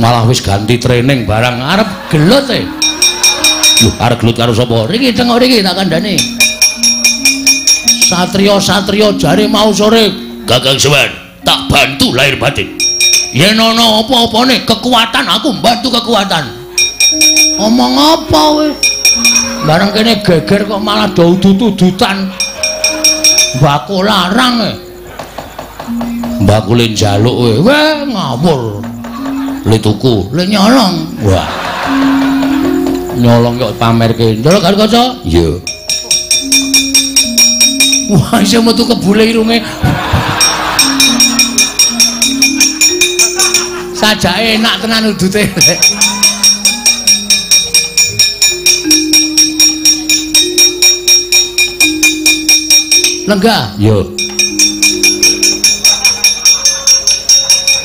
Malah wis ganti training barang arep gelut e. Lho, arep gelut karo sapa? Riki tengok riki tak kandhani. Satria-satria jare mau sore, Kakang Semar, tak bantu lahir batin. Yen ana apa-apane kekuatan aku bantu kekuatan. Omong apa kowe? Bareng kene geger kok malah do udut-udutan. Mbako larang e. Mbako le njaluk kowe. Weh ngawur. Le tuku, le nyolong. Wah. Nyolong kok pamerke. Ndelok karo kaca? Iya. Wah, isih metu kebule irunge. Sajake enak tenan udute. Lenggah? Iya.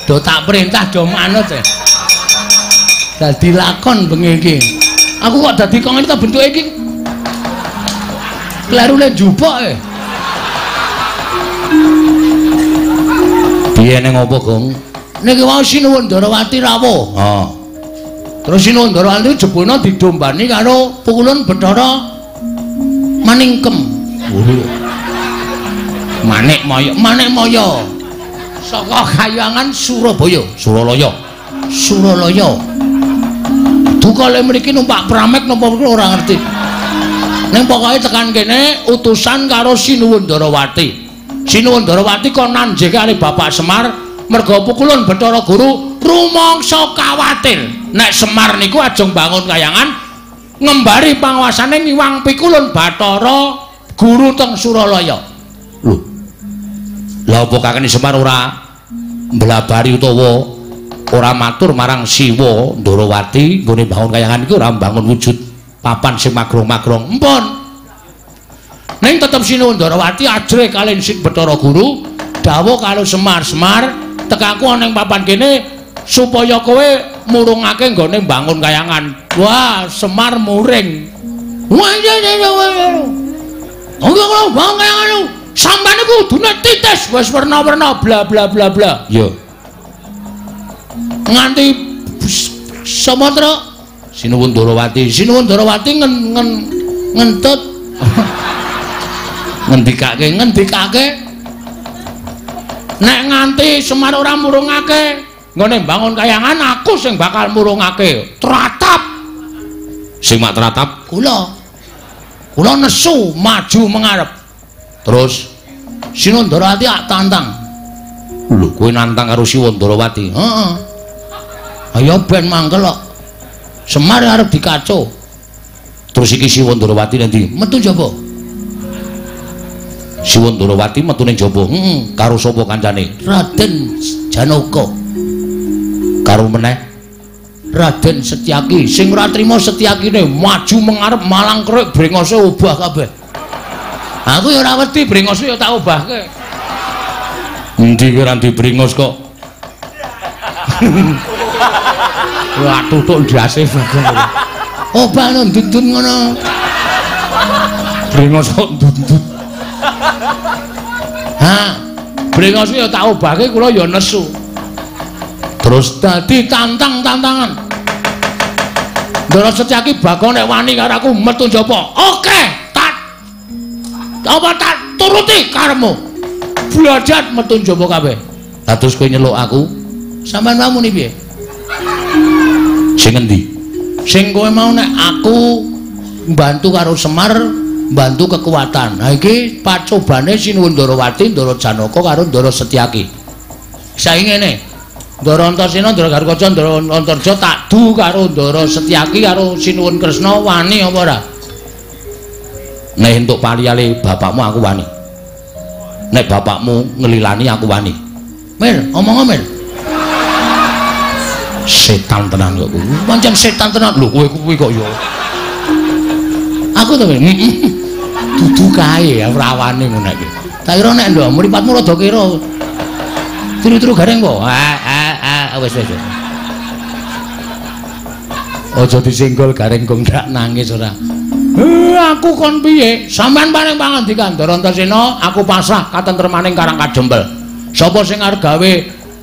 Do tak perintah do manut e. Dadi lakon bengi iki. Aku kok dadi kok ngene ta bentuke iki. Klerune njupuk e. Piye ning opo, Gong? Niki wau Sinuwun Ndarawati rawuh. Heeh. Terus Sinuwun Ndarawati jebulna didombani karo Pukulun Bathara Maningkem. Manik Maya, Manik Maya. Saka kayangan Surabaya, Suralaya. Suralaya. Duka le mriki numpak pramek napa ora ngerti. Ning pokoke tekan kene utusan karo Sinuwun Ndarawati. Sinuwun Ndarawati kon nanjeke karo Bapak Semar merga Pukulun Bathara Guru rumangsa kawatir nek Semar niku ajeng bangun kayangan ngembari panguasane ngiwang Pikulun Bathara Guru teng Suralaya. Lho. Lha apa kakene Semar ora mblabari utawa ora matur marang Siwa Ndarawati nggone bangun kayangan iki ora mbangun wujud papan sing magrong-magrong. Empun. Ning tetep Sinuwun Ndarawati ajrih kaliyan Sin Bathara Guru dawuh karo Semar, Semar tekaku ana ing papan kene supaya kowe murungake nggone mbangun kayangan. Wah, Semar muring. Wah, iya iya iya. Oke, kalau bangun kayangan sampeyan iku kudune titis wis werna-werna bla bla bla bla. Iya. Nganti Sumatera Sinuwun Ndarawati, Sinuwun Ndarawati ngentut. Ngendikake, ngendikake. Nek nganti Semar ora murungake nggone mbangun kayangan aku sing bakal murungake. Tratap. Sing mak tratap kula. Kula nesu maju mengarep. Terus Sinuwun Ndarawati ak tantang. Lho, kowe nantang karo Sinuwun Ndarawati? Heeh. Ayo ben mangkel kok. Semar arep dikaco. Terus iki Sinuwun Ndarawati nanti metu njaba. Sinuwun Ndarawati metu ning jaba. Heeh, karo sapa kancane? Raden Janaka. Karo meneh Raden Setyaki. Sing ora trima Setyakine maju mengarep malang krek brengose obah kabeh. Aku ya ora wedi brengose ya tak obahke. Endi kowe ora ndi brengos kok. Wah tutuk ndase bagong. Obah ndundun ngono. Brengos kok ndundun. Ha, brengos ya tak obahke kula ya nesu. Terus dadi tantang-tantangan. Ndara Setyaki bakal nek wani karo aku metu njaba. Oke, tak apa tak turuti karepmu. Blajat metu njaba kabeh. Lah terus kowe nyeluk aku, sampean mau muni piye? Sing endi? Sing kowe mau nek aku mbantu karo Semar, mbantu kekuatan. Nah iki pacobane Sinuwun Ndarawati, Ndara Janaka karo Ndara Setyaki. Saiki ngene. Ndara Antasena, Ndara Garukaca, Ndara Antarja tak du karo Ndara Setyaki karo Sinuwun Kresna wani apa ora? Nek entuk paliyale bapakmu aku wani. Nek bapakmu ngelilani aku wani. Mir, omong Mir. Setan tenan kok kowe. Pancen setan tenan. Lho kowe kuwi kok ya. Aku to Mir. Dudu kae ora wani ngono iki. Tak kira nek ndok mripatmu rada kira. Turu-turu gareng po. Ah wis wis. Aja disenggol gareng gong ndak nangis ora. Aku kon piye? Sampeyan paring pangandikan Ndara Antasena, aku pasrah katentremaning Karang Kadempel. Sapa sing arep gawe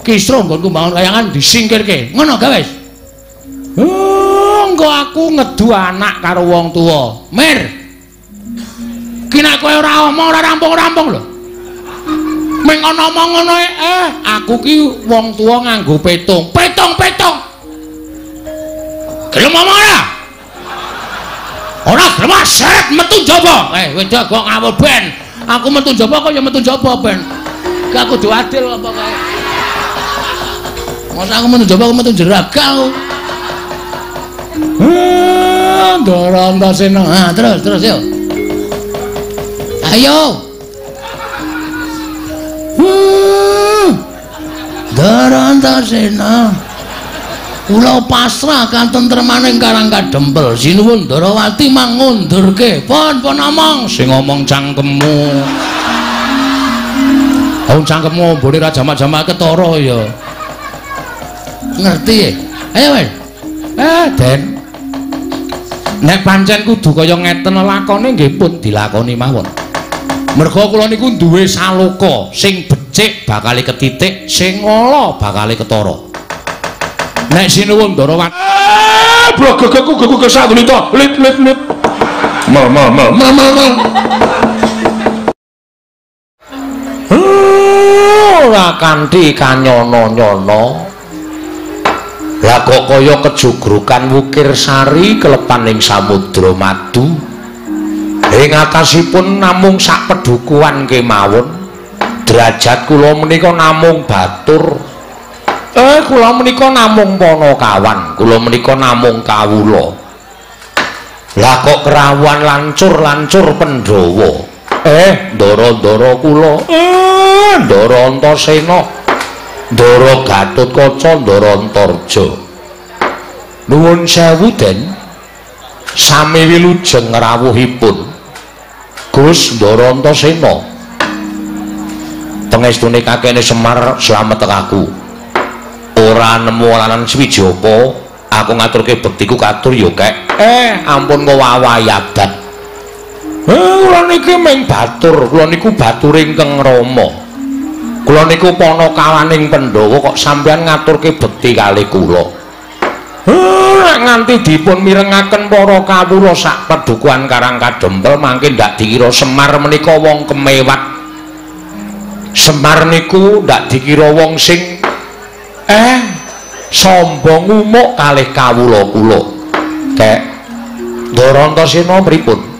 kisruh nggonku mbangun kayangan disingkirke. Ngono gawe wis. Engko aku ngedu anak karo wong tuwa. Mir. Ki nek kowe ora omong ora rampung-rampung lho. Meng ana omong ngono aku ki wong tuwa nganggo petung. Petung-petung. Gelem omong ora? Ora gelem seret metu njaba. Wedok kok ngawur ben. Aku metu njaba kok ya metu njaba ben. Gak kudu adil apa kae. Masa aku metu njaba aku metu jeraga aku. Ndara Antasena. Ha, terus terus yo. Ayo. Ndara Antasena. Kula pasrah katentremaning Karang Kadempel. Sinuwun Ndarawati mangundurke. Pun pun omong sing ngomong cangkemmu. Wong cangkemmu mbone ra jamak-jamak ketara ya. Ngerti? Ayo wis. Den. Nek pancen kudu kaya ngeten lakone nggih pun dilakoni mawon. Merga kula niku duwe saloka sing becik bakale ketitik, sing ala bakale ketara. Nek sinuwun Ndarawati blogogoku gogo sadulita lit lit lit. Mal mal mal mal mal. Ora kanthi kanyono-nyono. Lah kok kaya kejugrukan wukir sari kelepan ing samudra madu. Ing atasipun namung sak pedukuhan kemawon. Derajat kula menika namung batur. Kula menika namung panakawan, kula menika namung kawula. Lah kok kerawuhan lancur-lancur Pandhawa. Ndara-ndara kula. Ndara Antasena. Ndara Gatotkaca, Ndara Antarja. Nuwun sewu, Den. Sami wilujeng rawuhipun Gus Ndara Antasena. Pengestune kakene Semar slamet aku. Ora nemu alanan suwiji apa, aku ngaturke bektiku katur ya, Kek. Ampun ngowawahi adat. Kula niki mung batur, kula niku bature ingkang Rama. Kula niku panakawaning Pandhawa kok sampeyan ngaturke bekti kalih kula. Nek nganti dipun mirengaken para kawula sak padukuhan Karang Kadempel mangke ndak dikira Semar menika wong kemewat. Semar niku ndak dikira wong sing sombong umuk kalih kawula kula. Kek Ndara Antasena pripun?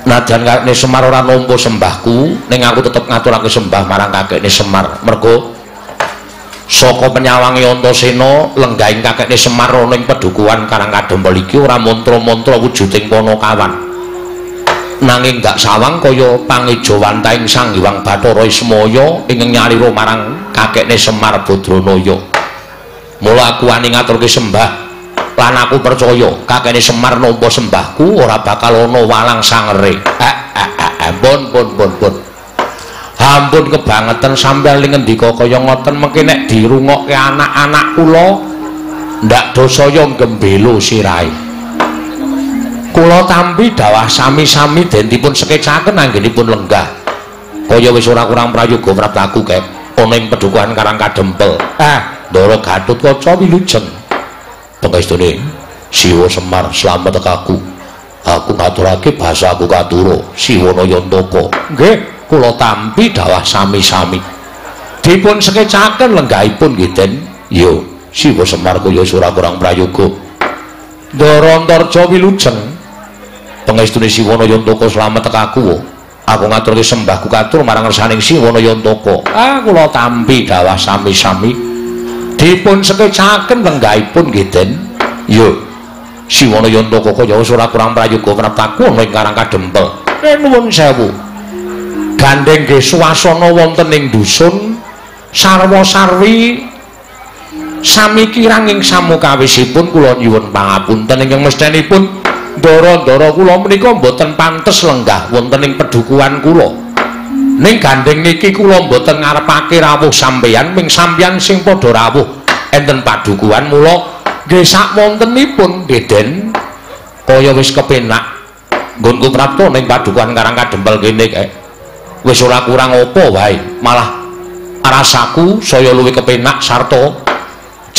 Najan kakekne Semar ora nampa sembahku, ning aku tetep ngaturake sembah marang kakekne Semar. Mergo saka penyawange Antasena lenggahing kakekne Semar ana ing pedukuhan Karang Kadempel iki ora mantra-mantra wujuding panakawan. Nanging gak sawang kaya pangejawantahing Sang Hyang Bathara Ismaya ingkang nyalira marang kakekne Semar Badranaya. Mula aku wani ngaturke sembah lan aku percaya kakekne Semar nampa sembahku ora bakal ana walang sangere. Pun pun pun pun. Ampun kebangetan sampeyan ling ngendika kaya ngoten mengke nek dirungokke anak-anak kula ndak dosaya gembelo sirahe. Kula tampi dawah sami-sami den dipun sekecaken anggenipun lenggah. Kaya wis ora kurang prayoga praptaku Kek ana ing pedukuhan Karang Kadempel. Ndara Gatotkaca wilujeng. Pengestune Siwa Semar slamet aku. Aku ngaturake basaku katura Siwana Yantaka. Nggih, kula tampi dawah sami-sami. Dipun sekecaken lenggahipun nggih Den. Yo, Siwa Semar kaya ora kurang prayoga. Ndara Antarja wilujeng. Pengestune Siwana Yantaka slamet aku. Aku ngaturke sembahku katur marang ngersaning Siwana Yantaka. Kula tampi dawah sami-sami. Dipun sekecaken lenggahipun nggih Den. Yo, Siwana Yantaka kaya ora kurang prayoga praptaku ana ing Karang Kadempel. Nuwun sewu. Gandeng nggih swasana wonten ing dusun sarwa-sarwi sami kirang ing samukawisipun kula nyuwun pangapunten ingkang mesthenipun ndara-ndara kula menika mboten pantes lenggah wonten ing pedukuhan kula. Ning gandeng niki kula mboten ngarepake rawuh sampeyan, ming sampeyan sing padha rawuh enten padukuhan mula nggih sakwontenipun nggih Den kaya wis kepenak nggonku prapta ning padukuhan Karang Kadempel kene kae. Wis ora kurang apa wae, malah rasaku saya luwih kepenak sarta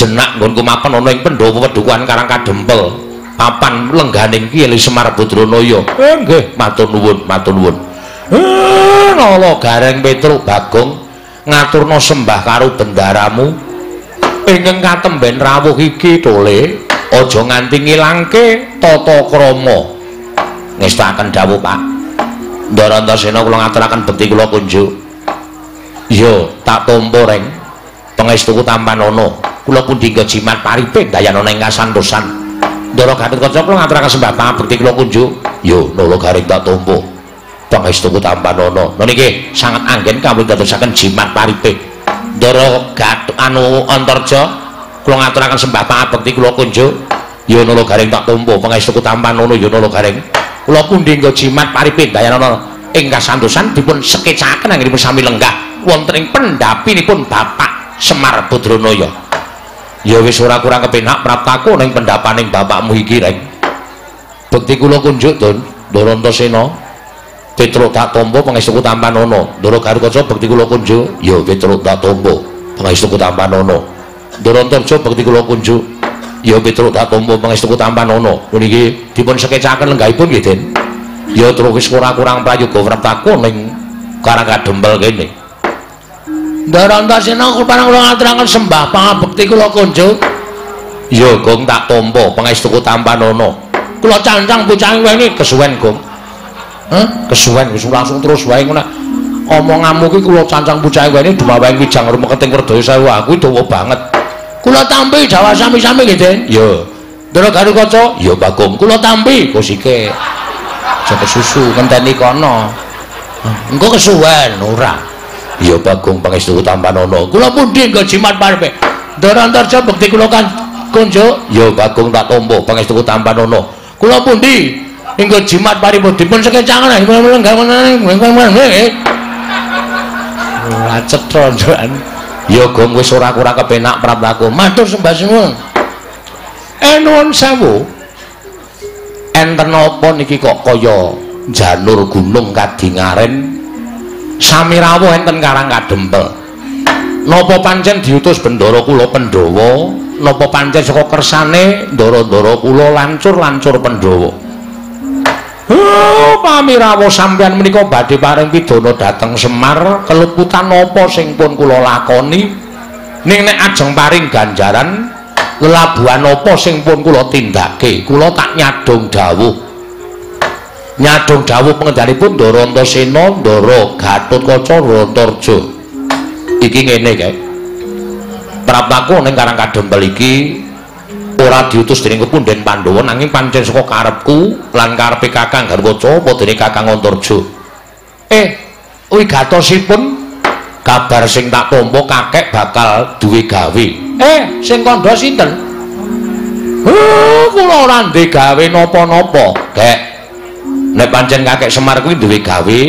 Jenak nggonku mapan ana ing Pandhawa Pedukuhan Karang Kadempel. Papan lengganing Kyai Semar Badranaya. Nggih, matur nuwun, matur nuwun. Nala Gareng Petruk Bagong ngaturna sembah karo bendaramu. Ingkang katemben rawuh iki tole aja nganti ngilangke tata krama. Ngestakaken dawuh, Pak. Ndara Antasena kula ngaturaken bekti kula kunjuk. Iya, tak tampa reng. Pangestuku tampanana. Kula pundi jimat paripin dayanana ing kasantosan. Ndara Gatotkaca kula ngaturaken sembah pangabekti kula kunjuk. Yo, Nala Gareng tak tampa. Pangestuku tampanana. Lha niki sanget anggen kawula dadosaken jimat paripin. Ndara Gatut anu Antarja kula ngaturaken sembah pangabekti kula kunjuk. Yo Nala Gareng tak tampa. Pangestuku tampanana yo Nala Gareng. Kula pundi nggo jimat paripin dayanana ing kasantosan dipun sekecaken anggenipun sami lenggah wonten ing pendhapinipun Bapak Semar Badranaya. Ya wis ora kurang kepenak praptaku ning pendhapaning bapakmu iki, Reng. Bekti kula kunjuk, Don. Ndara Antasena. Petruk tak tampa pangestuku tampanana. Ndara Garukaca bekti kula kunjuk. Ya Petruk tak tampa pangestuku tampanana. Ndara Antarja bekti kula kunjuk. Ya Petruk tak tampa pangestuku tampanana. Niki dipun sekecaken lenggahipun nggih, Den. Ya terus wis ora kurang prayoga praptaku ning Karang Kadempel kene. Ndara Antasena kula ngaturaken sembah pangabekti kula kunjuk. Ya Gong tak tampa pangestuku tampanana. Kula cancang bocah ini kesuwen, Gong. Hah? Kesuwen wis langsung terus wae ngono. Omonganmu ki kula cancang bocah ini dumaweng wijang rumeketing werdaya sewu aku dawa banget. Kula tampi dawah sami-sami nggih, Den. Ya. Ndara Garukaca? Ya Bagong. Kula tampi kosike. Aja kesusu ngenteni kono. Engko kesuwen ora. Ya Bagong pangestuku tampanana. Kula pundi nggo jimat parpe. Ndara Antarja bekti kula kan kunjuk. Ya Bagong tak tampa pangestuku tampanana. Kula pundi nggo jimat paripun dipun sekecangan. Ora cetha njukan. Ya Gong wis ora kurang kepenak praptaku. Matur sembah suwun. Nuwun sewu. Enten apa niki kok kaya janur gunung kadingaren sami rawuh enten Karang Kadempel. Napa pancen diutus bendara kula Pandhawa, napa pancen saka kersane ndara-ndara kula lancur-lancur Pandhawa. Oh, pamirawa sampeyan menika badhe paring pidana dhateng Semar, keluputan napa sing pun kula lakoni? Ning nek ajeng paring ganjaran lelabuhan apa sing pun kula tindake? Kula tak nyadong dawuh. Nyadong dawuh pengendhalipun Ndara Antasena, Ndara Gatotkaca, Antarja. Iki ngene kae. Praptaku ning Karang Kadempel iki ora diutus dening kepunden Pandhawa nanging pancen saka karepku lan karepe Kakang Garukaca apa dening Kakang Antarja. Wigatosipun kabar sing tak tampa kakek bakal duwe gawe. Sing kandha sinten? Kula ora ndek gawe napa-napa, Kek. Nek pancen kakek Semar kuwi duwe gawe,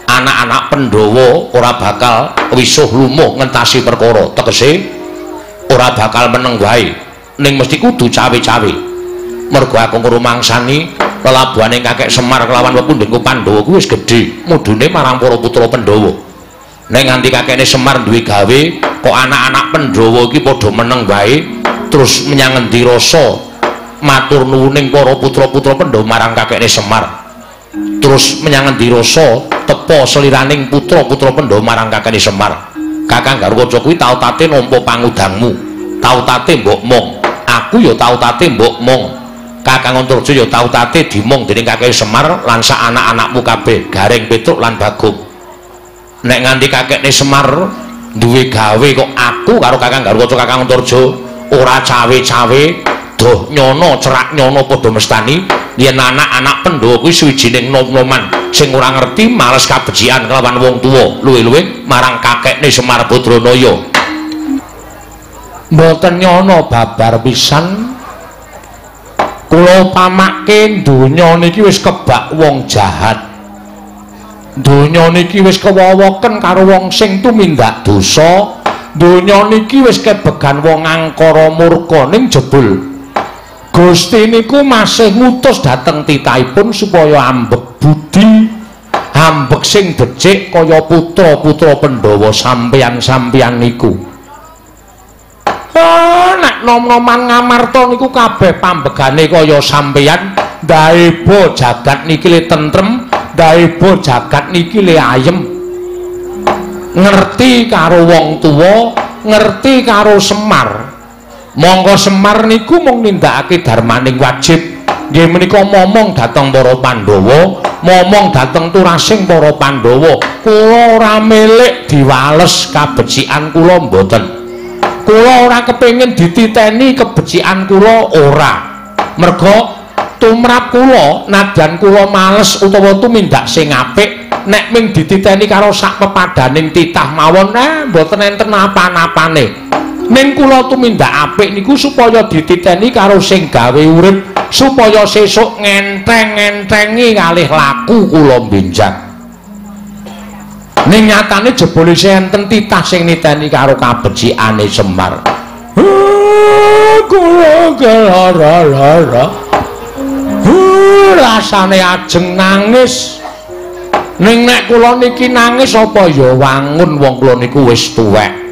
anak-anak Pandhawa ora bakal wisuh lumuh ngentasi perkara. Tegese ora bakal meneng wae, ning mesti kudu cawe-cawe. Mergo aku ngrumangsani lelabuhane kakek Semar kelawan pepundhenku Pandhawa kuwi wis gedhe, mudune marang para putra Pandhawa. Nek nganti kakekne Semar duwe gawe, kok anak-anak Pandhawa iki padha meneng wae, terus menyang ngendi rasa matur nuwuning para putra-putra Pandhawa marang kakekne Semar. Terus menyang ngendi rasa tepa seliraning putra-putra Pandhawa marang kakekne Semar. Kakang Garukaca kuwi tau tate nampa pangudangmu, tau tate mbok mong. Aku ya tau tate mbok mong. Kakang Antarja ya tau tate dimong dening kakek Semar lan sak anak-anakmu kabeh, Gareng, Petruk lan Bagong. Nek nganti kakekne Semar duwe gawe kok aku karo Kakang Garukaca, Kakang Antarja ora cawe-cawe, doh nyono cerak nyono padha mestani yen anak-anak Pandhawa kuwi suwijining nom-noman sing ora ngerti males kabecikan kelawan wong tuwa, luwih-luwih marang kakekne Semar Badranaya. Mboten nyono babar pisan. Kula pamake donya niki wis kebak wong jahat. Donya niki wis kewowoken karo wong sing tumindak dosa. Donya niki wis kebegan wong angkara murka ning jebul Gusti niku masih ngutus dhateng titahipun supaya ambek budi, ambek sing becik kaya putra-putra Pandhawa sampeyan-sampeyan niku. Nek nek nom-noman Ngamarta niku kabeh pambegane kaya sampeyan, ndaeba jagat niki le tentrem, ndaeba jagat niki le ayem. Ngerti karo wong tuwa, ngerti karo Semar. Monggo Semar niku mung nindakake darmaning wajib. Nggih menika momong dhateng para Pandhawa, momong dhateng turasing para Pandhawa. Kula ora milik diwales kabecikan kula mboten. Kula ora kepengin dititeni kebecikan kula ora. Merga tumrap kula nadyan kula males utawa tumindak sing apik, nek ming dititeni karo sak pepadaning titah mawon mboten enten apa-apane. Ning kula tumindak apik niku supaya dititeni karo sing gawe urip, supaya sesuk ngenteng-ngentengi kalih laku kula benjang. Ning nyatane jebule enten titah sing niteni karo kabecikane Semar. Kula gelara-lara. Rasane ajeng nangis. Ning nek kula niki nangis apa ya wangun wong kula niku wis tuwek.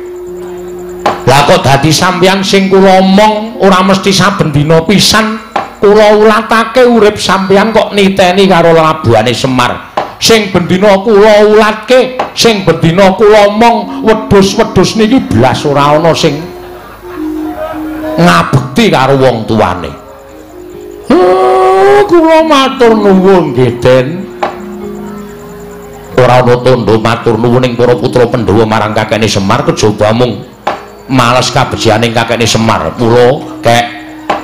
Lah kok dadi sampeyan sing kula omong ora mesti saben dina pisan kula ulatake urip sampeyan kok niteni karo labuhane Semar. Sing bendina kula ulatke, sing bendina kula omong wedhus-wedhus niki blas ora ana sing ngabekti karo wong tuane. Kula matur nuwun nggih, Den. Ora ana tandha matur nuwun ing para putra Pandhawa marang kakekne Semar kejaba mung males kabecikaning kakekne Semar. Mula kek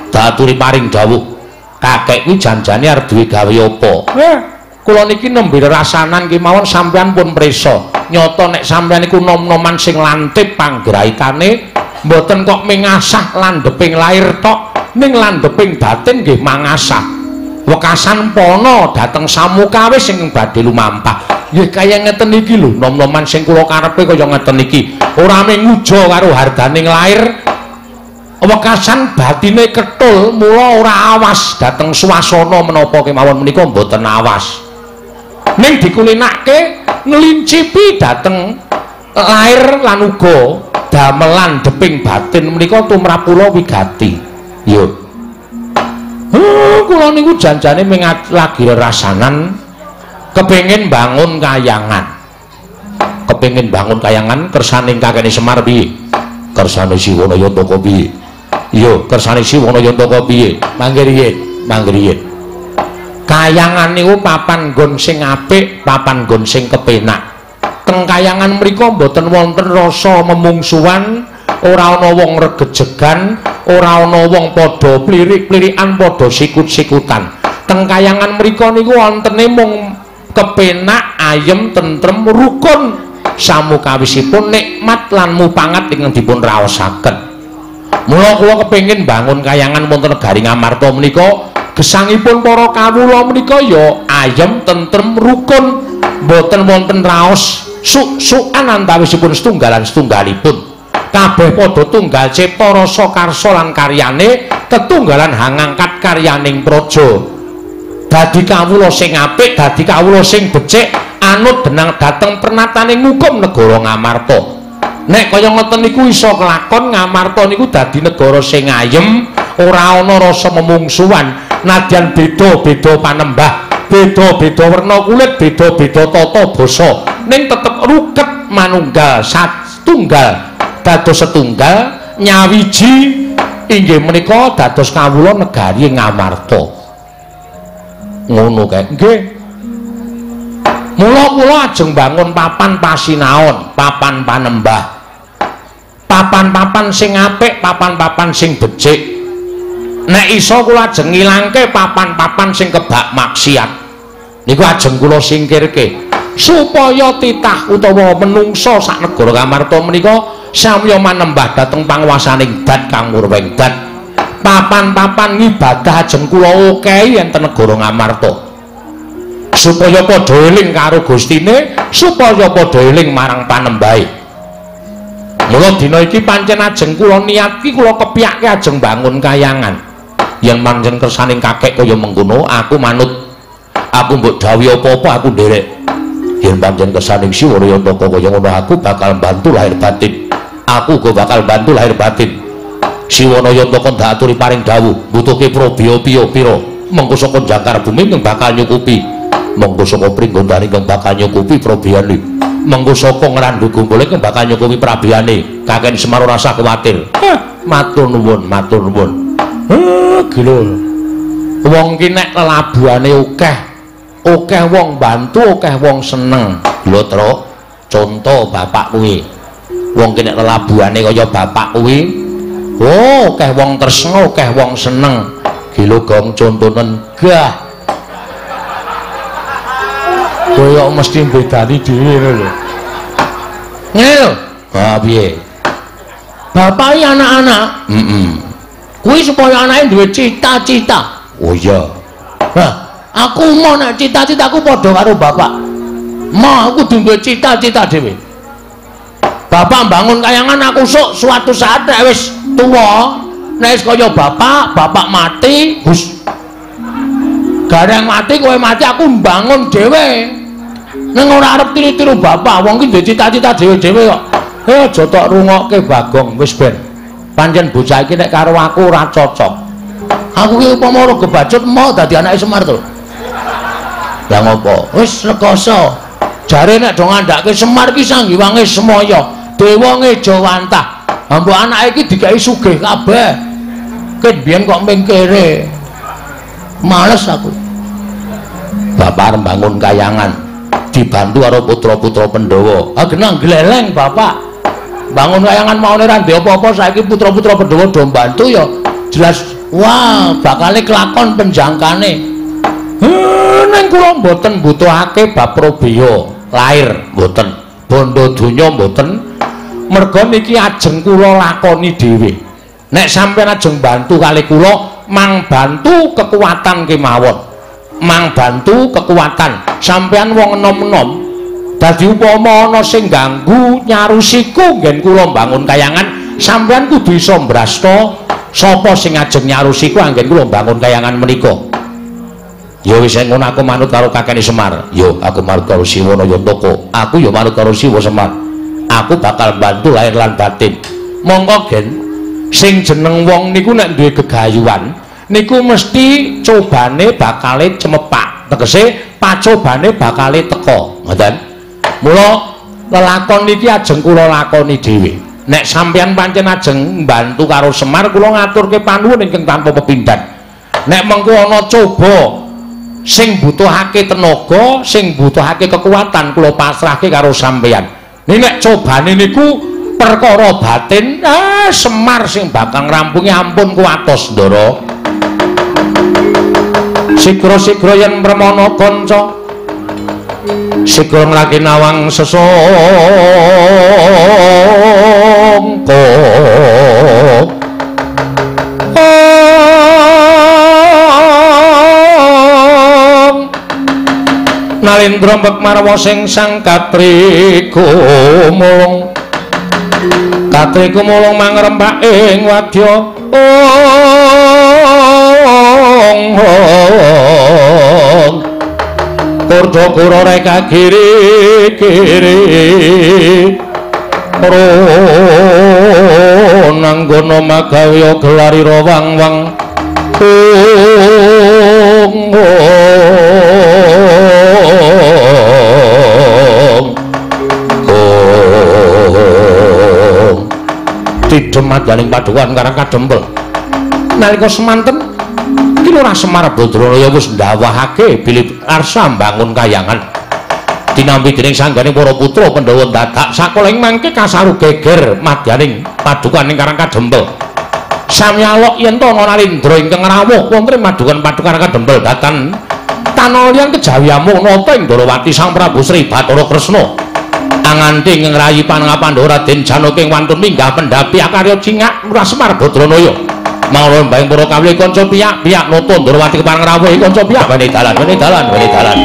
daturi paring dawuh, kakek kuwi janjane arep duwe gawe apa? Kula niki nembe rasanan kemawon sampeyan pun prisa. Nyata nek sampeyan niku nom-noman sing lantip panggraitane, mboten kok mengasah landheping lair tok, ning landheping batin nggih mangasah. Wekasan pana dhateng samukawis sing badhe lumampah. Nggih kaya ngeten iki lho, nom-noman sing kula karepe kaya ngeten iki. Ora mung nguja karo hardaning lair, wekasan batine ketul, mula ora awas dhateng swasana menapa kemawon menika mboten awas. Ning dikulinake nglincipi dhateng lair lan uga damelan deping batin menika tumrap kula wigati. Yo. Kula niku janjane ming lagi rerasanan kepengin bangun kayangan. Kepengin bangun kayangan kersaning kakene Semar piye? Kersane Siwana Yantaka piye? Iya, kersane Siwana Yantaka piye? Mangke riyin, mangke riyin. Kayangan niku papan nggon sing apik, papan nggon sing kepenak. Teng kayangan mriku mboten wonten rasa memungsuhan, ora ana wong regejegan, ora ana wong padha plirik-plirikan, padha sikut-sikutan. Teng kayangan mriku niku wontene mung kepenak, ayem, tentrem, rukun, samukawisipun nikmat lan mupangat ingkang dipun raosaken. Mula kula kepengin bangun kayangan wonten negari Ngamarta menika, gesangipun para kawula menika ya ayem, tentrem, rukun, mboten wonten raos suk-sukan antawisipun setunggalan setunggalipun. Kabeh padha tunggal cipta rasa karsa lan karyane, tetunggalan hangangkat karyaning praja. Dadi kawula sing apik, dadi kawula sing becik, anut benang dhateng pernatane ngukum negara Ngamarta. Nek kaya ngoten niku iso kelakon, Ngamarta niku dadi negara sing ayem, ora ana rasa memungsuhan, nadyan beda-beda panembah, beda-beda werna kulit, beda-beda tata basa, ning tetep ruket manunggal satunggal, dados setunggal nyawiji inggih menika dados kawula negari Ngamarta. Ngono kae. Nggih. Mula kula ajeng bangun papan pasinaon, papan panembah. Papan-papan sing apik, papan-papan sing becik. Nek iso kula ajeng ngilangke papan-papan sing kebak maksiat. Niku ajeng kula singkirke supaya titah utawa menungsa sak negara Ngamarta menika samya manembah dhateng panguwasaning Dat Kang Murweng Dat. Papan-papan ngibadah ajeng kula okehi enten negara Ngamarta. Supaya padha eling karo Gustine, supaya padha eling marang panembahe. Mula dina iki pancen ajeng kula niatki, kula kepyake ajeng bangun kayangan. Yen pancen kersaning kakek kaya mengkono, aku manut. Aku mbok dawuhi apa-apa aku nderek. Yen pancen kersaning Siwana Yantaka kaya ngono, aku bakal bantu lahir batin. Aku uga bakal bantu lahir batin. Siwana Yantaka ndak aturi paring dawuh butuhke probya piya pira. Mengko saka jangkar bumi ingkang bakal nyukupi. Mengko saka Pringgondani ingkang bakal nyukupi probiyane. Mengko saka Ngrandu Gumpul ingkang bakal nyukupi prabiyane. Kakek Semar ora usah kuwatir. Matur nuwun, matur nuwun. Gila. Wong ki nek lelabuhane akeh, akeh wong bantu, akeh wong seneng. Lho, Truk, conto bapak kuwi. Wong ki nek lelabuhane kaya bapak kuwi, oh, akeh wong tresna, akeh wong seneng. Gila gong contonen gah. Koyo mesti mbedani dhewe ngono lho. Ngene lho. Ha piye? Bapak iki anak-anak. Heeh. Kuwi supaya anake duwe cita-cita. Oh iya. Hah, aku mau nek cita-citaku padha karo bapak. Mau aku duwe cita-cita dhewe. Bapak bangun kayangan aku sok suatu saat nek wis tuwa, nek wis kaya bapak, bapak mati, hus. Gareng mati kowe mati aku mbangun dhewe. Ning ora arep tiru-tiru bapak, wong ki duwe cita-cita dhewe-dhewe kok. Aja tok rungokke Bagong wis ben. Pancen bocah iki nek karo aku ora cocok. Aku ki upama ora kebacut mau dadi anake Semar to. Lah ngopo? Wis rekoso. Jare nek do ngandhake Semar ki sanggiwange semaya, dewa ngejawantah. Mbok anake iki digawe sugih kabeh. Ket biyen kok mingkire. Males aku. Bapak arep bangun kayangan dibantu karo putra-putra Pandhawa. Ah genah gleleng bapak. Bangun kayangan maune ra ndek apa-apa saiki putra-putra Pandhawa do mbantu ya jelas wah bakale kelakon penjangkane. Ning kula mboten mbutuhake bab probya lair mboten, bondo donya mboten. Merga niki ajeng kula lakoni dhewe. Nek sampeyan ajeng bantu kali kula, mang bantu kekuatan kemawon. Mang bantu kekuatan. Sampeyan wong enom-enom dadi upama ana sing ganggu nyarusiku nggen kula mbangun kayangan, sampeyan kudu iso mbrasta sapa sing ajeng nyarusiku anggen kula mbangun kayangan menika. Ya wis ngono aku manut karo kakene Semar. Ya aku manut karo Siwana Yantaka. Aku ya manut karo Siwa Semar. Aku bakal bantu lahir lan batin. Monggo gen sing jeneng wong niku nek duwe gegayuhan niku mesti cobane bakale cemepak. Tegese pacobane bakale teka. Ngoten. Mula lelakon niki ajeng kula lakoni dhewe. Nek sampeyan pancen ajeng mbantu karo Semar kula ngaturke panuwun ingkang tanpa pepindhan. Nek mengko ana coba sing butuhake tenaga, sing butuhake kekuatan kula pasrahke karo sampeyan. Nek cobane niku perkara batin, Semar sing bakal ngrampungi ampun kuwatos, Ndara. Sigra-sigra yen mremana kanca, sigra nglaki nawang sesangka. Nalendra mbek marwa sing sang katri gumulung, katri gumulung mangrembak ing wadya. Ong kurda kura reka kiri kiri ronanggono magawe gelarira wang wang. Ong tidhem madyaning padukan karang kadempel. Nalika semanten Ki Lurah Semar Badranaya wis ndawahake bilih arsa mbangun kayangan. Tinampi dening sanggane para putra Pandhawa dadak sakoling mangke kasaru geger madyaning padukan ing Karang Kadempel. Samyalok yen to ana Narendra ingkang rawuh wonten ing padukan padukan Karang Kadempel datan tanah liyan kejawi amuk nata ing Ndorowati Sang Prabu Sri Bathara Kresna. Anganti ing ngrayi panengah Pandhawa Raden Janaka ing wantun minggah pendhapi akarya cingak Lurah Semar Badranaya. Mangga mbayang para kawula kanca piyak-piyak nata Ndorowati kepareng rawuh kanca piyak wene dalan wene dalan wene dalan.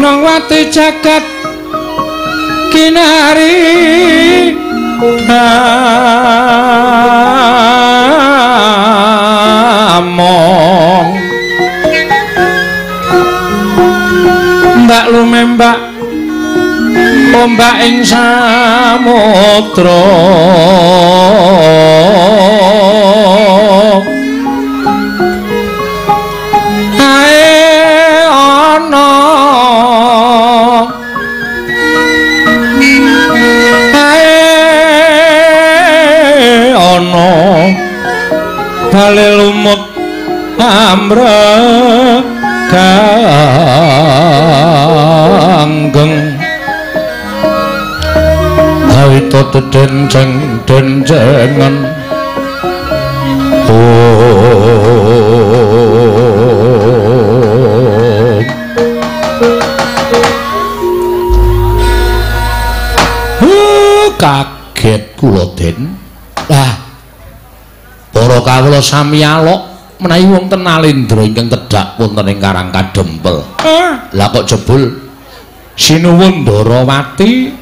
Gunung Wati jagat kinari among mbak lumembak ombak ing samudra ae ana ae ana bale lumut amrek ganggeng awito dedenceng dencengan oh kaget kula Den. Lah para kawula sami alok menawi wonten Nalendra ingkang tedhak wonten ing Karang Kadempel. Lah kok jebul sinuwun Ndarawati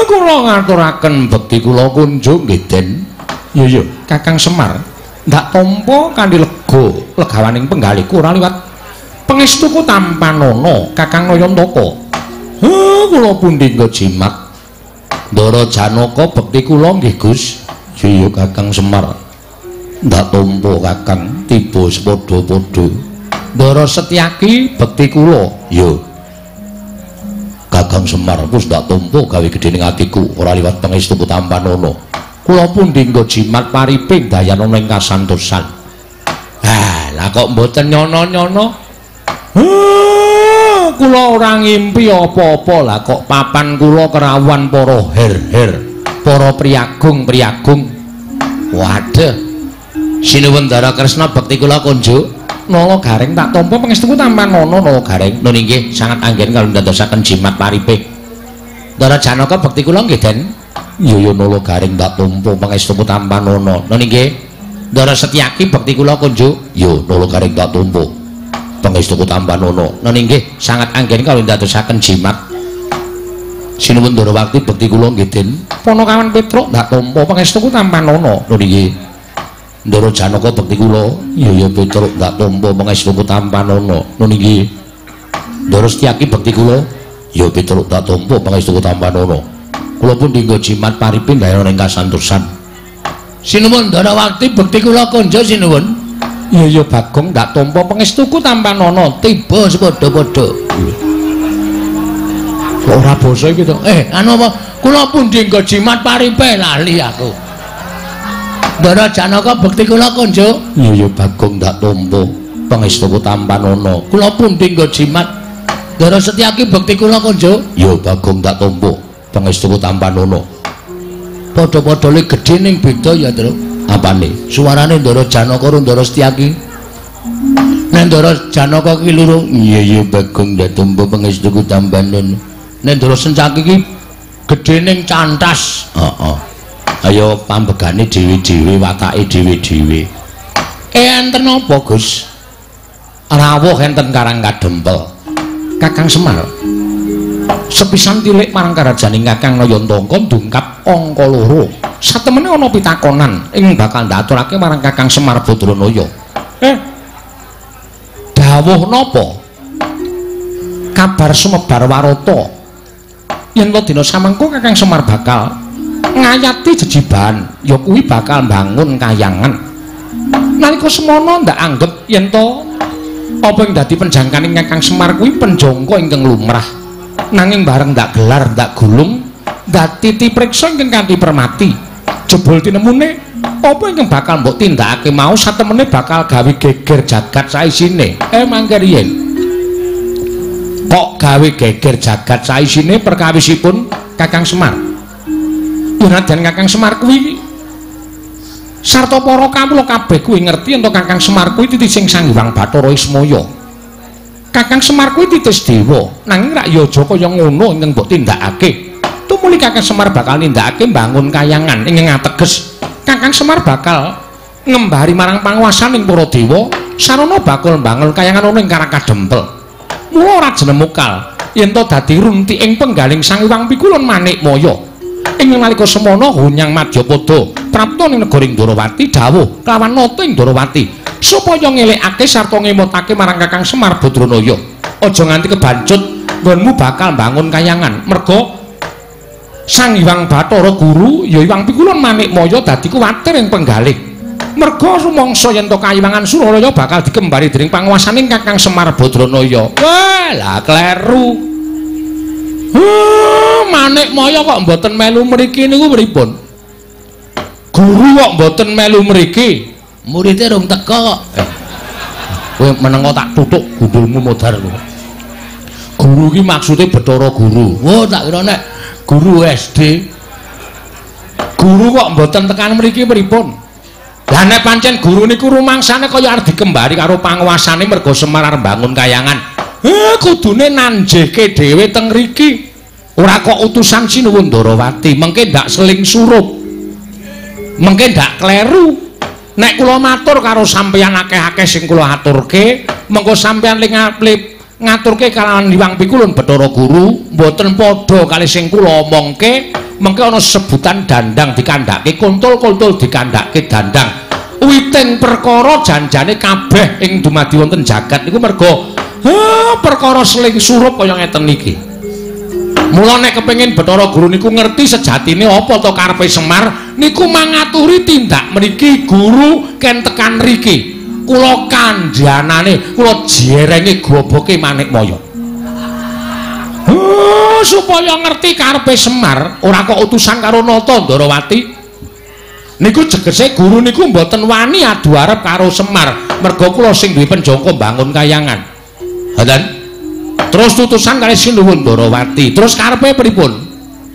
kula ngaturaken bekti kula kunjung nggih Den. Iya iya Kakang Semar ndak tampa kanthi lega legawaning penggalihku ora liwat pangestuku tampanana Kakang Nayantaka. Kula pundi nggo jimat Ndara Janaka bekti kula nggih Gus. Iya Kakang Semar ndak tampa Kakang tiba sepadha-padha. Ndara Setyaki bekti kula. Iya Kakang Semar wis ndak tampa gawe gedhe ning atiku ora liwat pangestuku tampanana. Kula pundi nggo jimat pariping dayanana ing kasantosan. Ha, lah kok mboten nyono-nyono? Kula ora ngimpi apa-apa. Lah kok papan kula kerawuhan para her-her, para priyagung-priyagung. Waduh. Sinuwun Ndara Kresna bekti kula kunjuk. Nala Gareng tak tampa pangestuku tampanana Nala Gareng. Nun inggih sangat anggen kalau ndadosaken jimat pariping. Ndara Janaka bekti kula nggih Den. Iya ya Nala Gareng tak tampa pangestuku tampanana. Nun inggih. Ndara Setyaki bekti kula kunjuk. Ya Nala Gareng tak tampa pangestuku tampanana. Nun inggih sangat anggen kalau ndadosaken jimat. Sinuwun Ndarawati bekti kula nggih Den. Panakawan Petruk tak tampa pangestuku tampanana. Nun inggih. Ndara Janaka bekti kula. Iya ya Petruk ndak tampa pangestuku tampanana. Nun inggih. Ndara Setyaki bekti kula. Ya Petruk ndak tampa pangestuku tampanana. Kula pun dinggo jimat paripin dayana ing kasantosan. Sinuwun Ndarawati bekti kula konjo sinuwun. Iya ya Bagong ndak tampa pangestuku tampanana. Tiba sepadha-padha. Kok ora basa iki to? Anu apa? Kula pun dinggo jimat paripe lali aku. Ndara Janaka bekti kula konjo. Iya ya Bagong ndak tampa pangestuku tampanana. Kula pundi nggo jimat. Ndara Setyaki bekti kula konjo. Ya Bagong ndak tampa pangestuku tampanana. Padha-padha le gedhe ning beda ya, Truk. Apane? Suarane Ndara Janaka karo Ndara Setyaki. Nek Ndara Janaka ki loro, iya ya Bagong ndak tampa pangestuku tampanana. Nek Ndara Setyaki ki gedhe ning cantas. Heeh. Ayo pambegane dhewe-dhewe, watake dhewe-dhewe. Enten apa, Gus? Rawuh enten Karang Kadempel. Kakang Semar sepisan tilik marang karajaning Kakang Nayantaka ndungkap angka loro. Satemene ana pitakonan ing bakal ndaturake marang Kakang Semar Badranaya. Dawuh napa? Kabar sumebar warata yen to dina samengko Kakang Semar bakal ngayati jejiban, ya kuwi bakal mbangun kayangan. Nalika semono ndak anggep yen to apa ing dadi penjangkaning Kakang Semar kuwi penjangka ingkang lumrah. Nanging bareng ndak gelar, ndak gulung, ndak titi priksa ingkang kanthi permati. Jebul tinemune apa ingkang bakal mbok tindakake mau satemene bakal gawe geger jagat saisine. Mangke riyen. Kok gawe geger jagat saisine perkawisipun Kakang Semar? Nadyan Kakang Semar kuwi sarta para kawula kabeh kuwi ngerti yen Kakang Semar kuwi titising Sang Hyang Bathara Ismaya. Kakang Semar kuwi titis dewa, nanging rak ya aja kaya ngono ingkang mbok tindakake. Tumuli Kakang Semar bakal nindakake mbangun kayangan ingkang ateges Kakang Semar bakal ngembari marang panguwasaning para dewa sarana bakal mbangun kayangan ana ing Karang Kadempel. Mula ora jenemukal yen to dadi runti ing penggaling Sang Hyang Pikulun Manikmaya. Ing nalika semana Hunyang Madyapada prapta ning negara Ndrawati dawuh kelawan nata ing Ndrawati supaya ngelekake sarta ngemotake marang Kakang Semar Badranaya. Aja nganti kebancut nggonmu bakal mbangun kayangan merga Sang Hyang Bathara Guru ya Hyang Pikulun Manikmaya dadi kuwatir ing penggalih. Merga rumangsa yen to kayiwangan Suralaya bakal dikembari dening panguwasaning Kakang Semar Badranaya. Wah, lah kleru. Manikmaya kok mboten melu mriki niku pripun? Guru kok mboten melu mriki? Murite rung teka kok. Kowe menengo tak tutuk gundulmu modar kowe. Guru iki maksude Bathara Guru. Wah, tak kira nek guru SD. Guru kok mboten tekan mriki pripun? Lah nek pancen guru niku rumangsane kaya arep dikembari karo panguwasane merga Semar arep mbangun kayangan. Kudune nanjehke dhewe teng mriki. Ora kok utusan Sinuwun Ndrawati, mengke ndak seling surup. Mengke ndak kleru. Nek kula matur karo sampeyan akeh-akeh sing kula aturke, mengko sampeyan ngaturke kalawan Hyang Pikulun Bathara Guru, mboten padha kali sing kula omongke, mengke ana sebutan dandang dikandhake kuntul-kuntul dikandhake dandang. Witing perkara janjane kabeh ing dumadi wonten jagat niku merga perkara seling surup kaya ngeten iki. Mula nek kepengin Bathara Guru niku ngerti sejatine apa to karepe Semar niku mangaturi tindak mriki guru ken tekan mriki. Kula kandhanane, kula jerenge goboke Manikmaya. Supaya ngerti karepe Semar, ora kok utusan karo Nata Ndrawati. Niku jegese guru niku mboten wani adu arep karo Semar, merga kula sing duwe penjangka mbangun kayangan. Ngoten. Terus tutusan kali Sinuwun Ndrawati. Terus karepe pripun?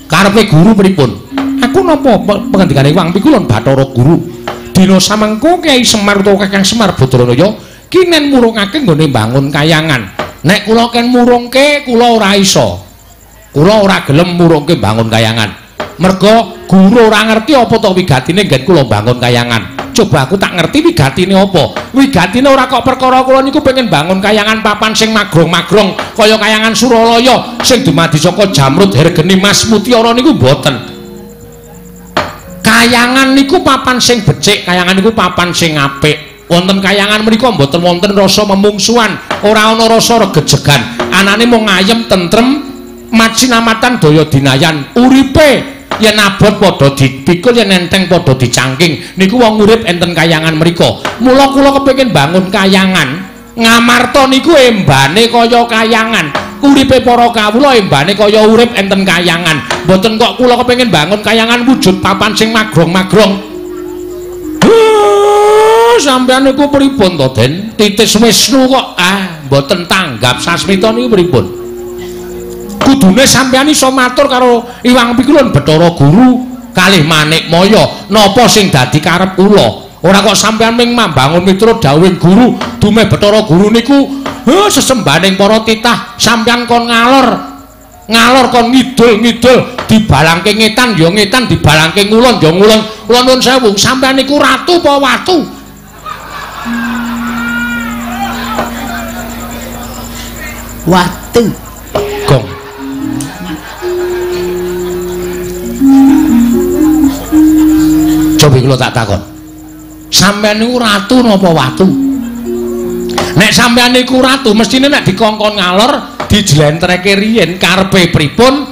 Karepe guru pripun? Aku napa pengendikane Hyang Pikulun Bathara Guru? Dina samengko Kyai Semar utawa Kakang Semar Badranaya kinen murungake nggone mbangun kayangan. Nek kula ken murungke kula ora iso. Kula ora gelem murungke mbangun kayangan. Merga guru ora ngerti apa to wigatine nggen kula mbangun kayangan. Coba aku tak ngerti wigatine apa. Wigatine ora kok perkara kula niku pengen bangun kayangan papan sing magrong-magrong kaya kayangan Suralaya sing dumadi saka jamrud hergeni mas mutiara niku mboten. Kayangan niku papan sing becik, kayangan niku papan sing apik. Wonten kayangan mriku mboten wonten rasa memungsuhan, ora ana rasa regejegan. Anane mung ayem tentrem, macinamatan daya dinayan, uripe yen abot padha dipikul, yen enteng padha dicangking. Niku wong urip enten kayangan mriku. Mula kula kepengin bangun kayangan. Ngamarta niku embane kaya kayangan. Uripe para kawula embane kaya urip enten kayangan. Mboten kok kula kepengin bangun kayangan wujud papan sing magrong-magrong. Sampeyan niku pripun to, Den? Titis Wisnu kok mboten tanggap sasmita niku pripun? Kudune sampeyan iso matur karo Hyang Pikulun Bathara Guru kalih Manikmaya napa sing dadi karep kula. Ora kok sampeyan ming mambangun miturut dawuhing guru, dumeh Bathara Guru niku sesembahaning para titah, sampeyan kon ngalor ngalor kon ngidul-ngidul, dibalangke ngetan ya ngetan, dibalangke ngulon ya ngulon. Kula nuwun sewu, sampeyan niku ratu apa watu? Watu. Gong. Coba kula tak takon. Sampeyan niku ratu napa watu? Nek sampeyan niku ratu, mestine nek dikongkon ngalor dijlentreke riyin karepe pripun,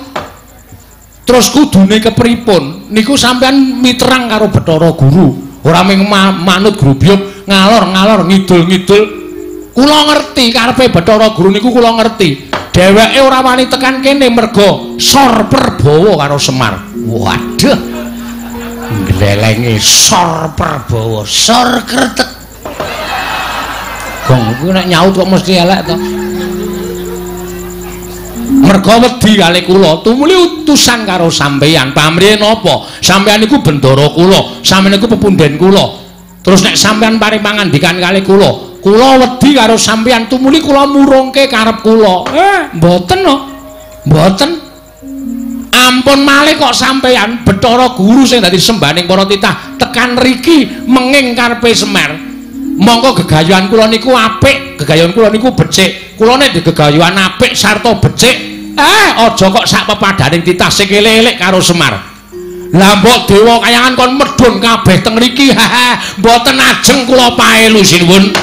terus kudune kepripun, niku sampeyan miterang karo Bathara Guru. Ora mung manut grubyuk ngalor-ngalor ngidul-ngidul. Kula ngerti karepe Bathara Guru niku kula ngerti. Dheweke ora wani tekan kene merga sor perbawa karo Semar. Waduh. Glelenge sor perbawa, sor kretek. Gong kuwi nek nyaut kok mesti elek to. Merga wedi kali kula, tumuli utusan karo sampeyan. Pamrihe napa? Sampeyan niku bendara kula, sampeyan niku pepunden kula. Terus nek sampeyan paring pangandikan kali kula, kula wedi karo sampeyan, tumuli kula murungke karep kula. Mboten no. Mboten. Ampun malih kok sampeyan Bathara Guru sing dadi sembahaning para titah tekan riki menging karepe Semar. Mongko gegayuhan kula niku apik, gegayuhan kula niku becik. Kula nek gegayuhan apik sarta becik, aja kok sak pepadaning titah sing elek-elek karo Semar. Lah mbok dewa kayangan kon medhun kabeh teng mriki, mboten ajeng kula paelu sinuwun.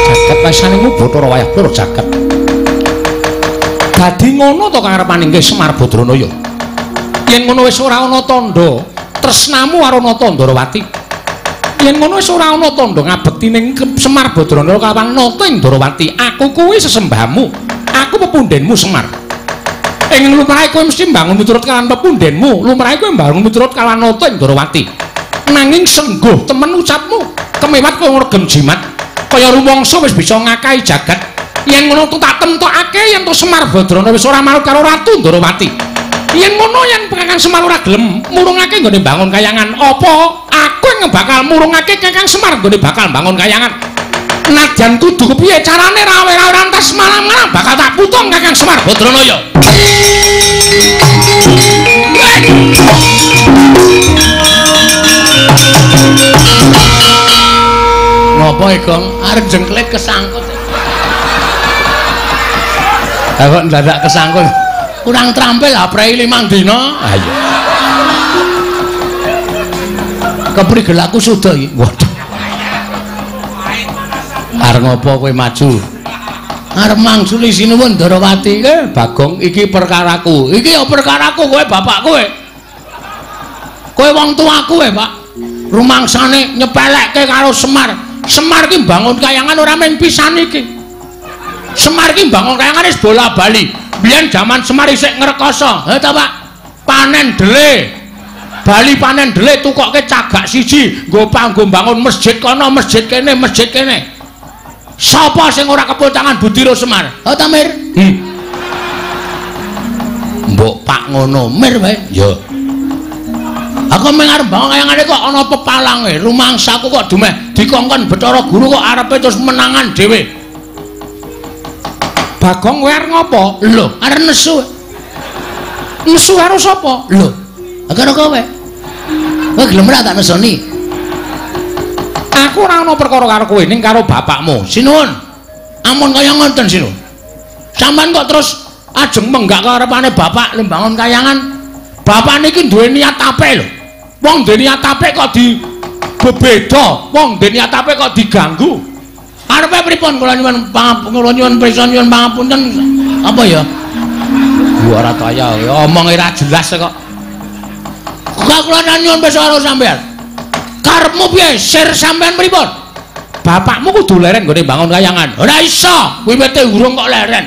Jagat pasaningmu Bathara wayah plur jagat. Dadi ngono to karepane nggih Semar Badranaya. Yen ngono wis ora ana tandha tresnamu karo Nata Ndorowati. Yen ngono wis ora ana tandha ngabekti ning Semar Badranaya kawan Nata ing Ndorowati. Aku kuwi sesembahmu. Aku pepundhenmu Semar. Ing lumrahe kowe mesti mbangun miturut kalawan pepundhenmu, lumrahe kowe mbangun miturut kalawan Nata ing Ndorowati. Nanging sengguh temen ucapmu, kemewat kowe ngregem jimat. Kaya rumangsa wis bisa ngakahi jagat. Yen ngono tak temtokake yen to Semar Badrana wis ora manut karo Ratu Ndorowati. Yen ngono yen Kakang Semar ora gelem murungake nggone bangun kayangan, apa aku yang bakal murungake Kakang Semar nggone bakal bangun kayangan? Nadyan kudu kepiye carane rawe-rawe rantas malam-malam bakal tak putung Kakang Semar Badranaya. Ngopo Gong? Arep jengklet kesangkut. Lah kok ndadak kesangkut? Kurang terampil aprei 5 dina. Ayo. Keprigel aku suda iki. Waduh. Arep ngopo kowe maju? Arep mangsuli sinuwun Ndorowati. Bagong iki perkaraku. Iki ya perkaraku kowe bapak kowe. Kowe wong tuaku kowe, Pak. Rumangsane nyepelekke karo Semar. Semar ki mbangun kayangan ora mung pisan iki. Semar ki mbangun kayangan wis bola-bali. Biyen jaman Semar isih ngrekoso. Ha ta, Pak? Panen dele. Bali panen dele tukokke cagak siji nggo panggo mbangun masjid kono, masjid kene, masjid kene. Sapa sing ora kepul tangan budira Semar? Ha ta, Mir? Mbok Pak ngono, Mir wae. Ya. Aku mung arep bangun kayangane kok ana pepalange, rumangsaku kok dumeh dikongkon Bathara Guru kok arepe terus menangan dhewe. Bagong kowe arep ngopo? Lho, arep nesu. Nesu karo sapa? Lho, karo kowe. Kowe gelem ora tak nesoni? Aku ora ana perkara karo kowe ning karo bapakmu. Sinuwun. Ampun kaya ngoten sinuwun. Sampeyan kok terus ajeng menggak karepane bapak le mbangun kayangan. Bapak niki duwe niat apik lho. Wong duwe niat apik kok di bebeda, wong duwe niat apik kok diganggu. Arepe pripun kula nyuwun kula nyuwun prisa nyuwun pangapunten apa ya? Ora kaya omong ora jelas kok. Kok kula nyuwun prisa karo sampean. Karepmu piye? Sir sampean pripun? Bapakmu kudu leren nggone bangun kayangan. Ora iso, wiwite urung kok leren.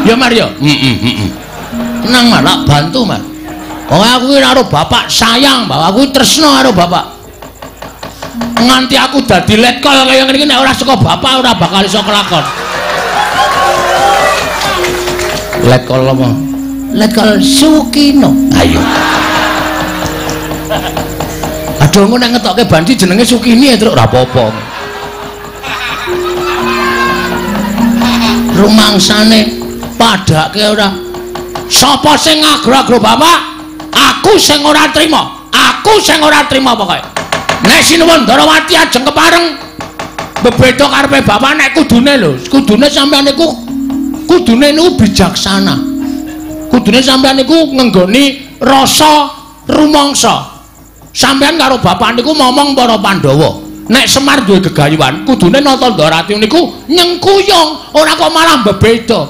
Ya Mario. Heeh. Tenang Mar, tak bantu Mar. Pokoke aku ki karo bapak sayang, bapak aku tresno karo bapak. Nganti aku dadi letkol kaya ngene iki nek ora saka bapak ora bakal iso kelakon. Letkol apa? Letkol Sukino. Ayo. Aduh engko nek ngetokke banci jenenge Sukini ya truk ora apa-apa. Rumangsane padake ora. Sapa sing ngagro-agro bapak? Aku sing ora trima. Aku sing ora trima pokoke. Nek sinuwun Ndorowati ajeng kepareng bebeda karepe bapak nek kudune lho, kudune sampeyan niku kudune niku bijaksana. Kudune sampeyan niku ngenggoni rasa rumangsa. Sampeyan karo bapak niku momong para Pandhawa. Nek Semar duwe gegayuhan, kudune Nata Ndorowati niku nyengkuyung, ora kok malah bebeda.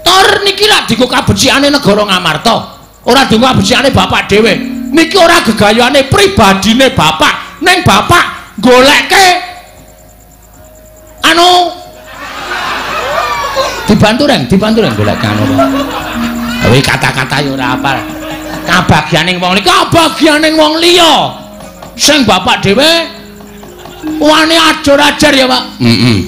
Tor niki lak dienggo kabecikane negara Ngamarta. Ora dienggo kabecikane bapak dhewe. Niki ora gegayuhane pribadine bapak, ning bapak golekke anu dibantu reng, dibantu reng golek anu. Kowe kata-kata ya ora apal. Kabagyaning wong liya, kabagyaning wong liya. Sing bapak dhewe wani ajur-ajar ya, Pak. Heeh.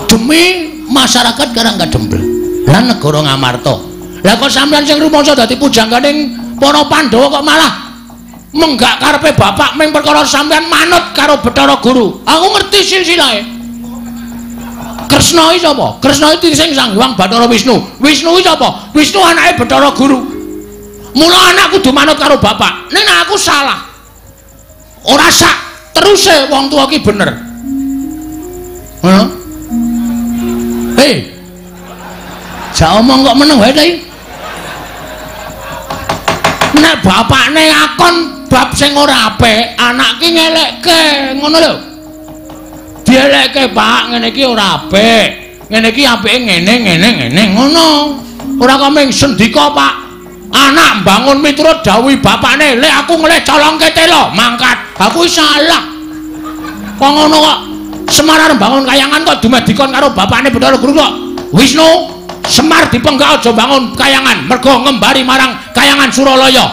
Demi masyarakat Karangkadempel lan negara Ngamarta. Lah kok sampeyan sing rumangsa dadi pujangganing para Pandhawa kok malah Menggak karepe bapak ming perkara sampean manut karo Bathara Guru. Aku ngerti silsilahe. Kresna iki sapa? Kresna iki sing Sang Hyang Bathara Wisnu. Wisnu iki sapa? Wisnu anake Bathara Guru. Mula anak kudu manut karo bapak. Ning aku salah. Ora sak teruse wong tuwa ki bener. Heeh. Hei. Jak omong kok meneng wae ta iki. Nek bapakne ngakon bab sing ora apik, anak ki ngelekke, ngono lho. Dielekke, Pak, ngene iki ora apik. Ngene iki apike ngene ngene ngene ngono. Ora kok mung sendika, Pak. Anak mbangun miturut dawuh bapakne, "Lek aku ngelih colongke telo, mangkat." Aku salah. Kok ngono kok Semar arep bangun kayangan kok dumeh dikon karo bapakne Bathara Guru kok. Wisnu, Semar dipenggak aja bangun kayangan, mergo ngembari marang kayangan Suralaya.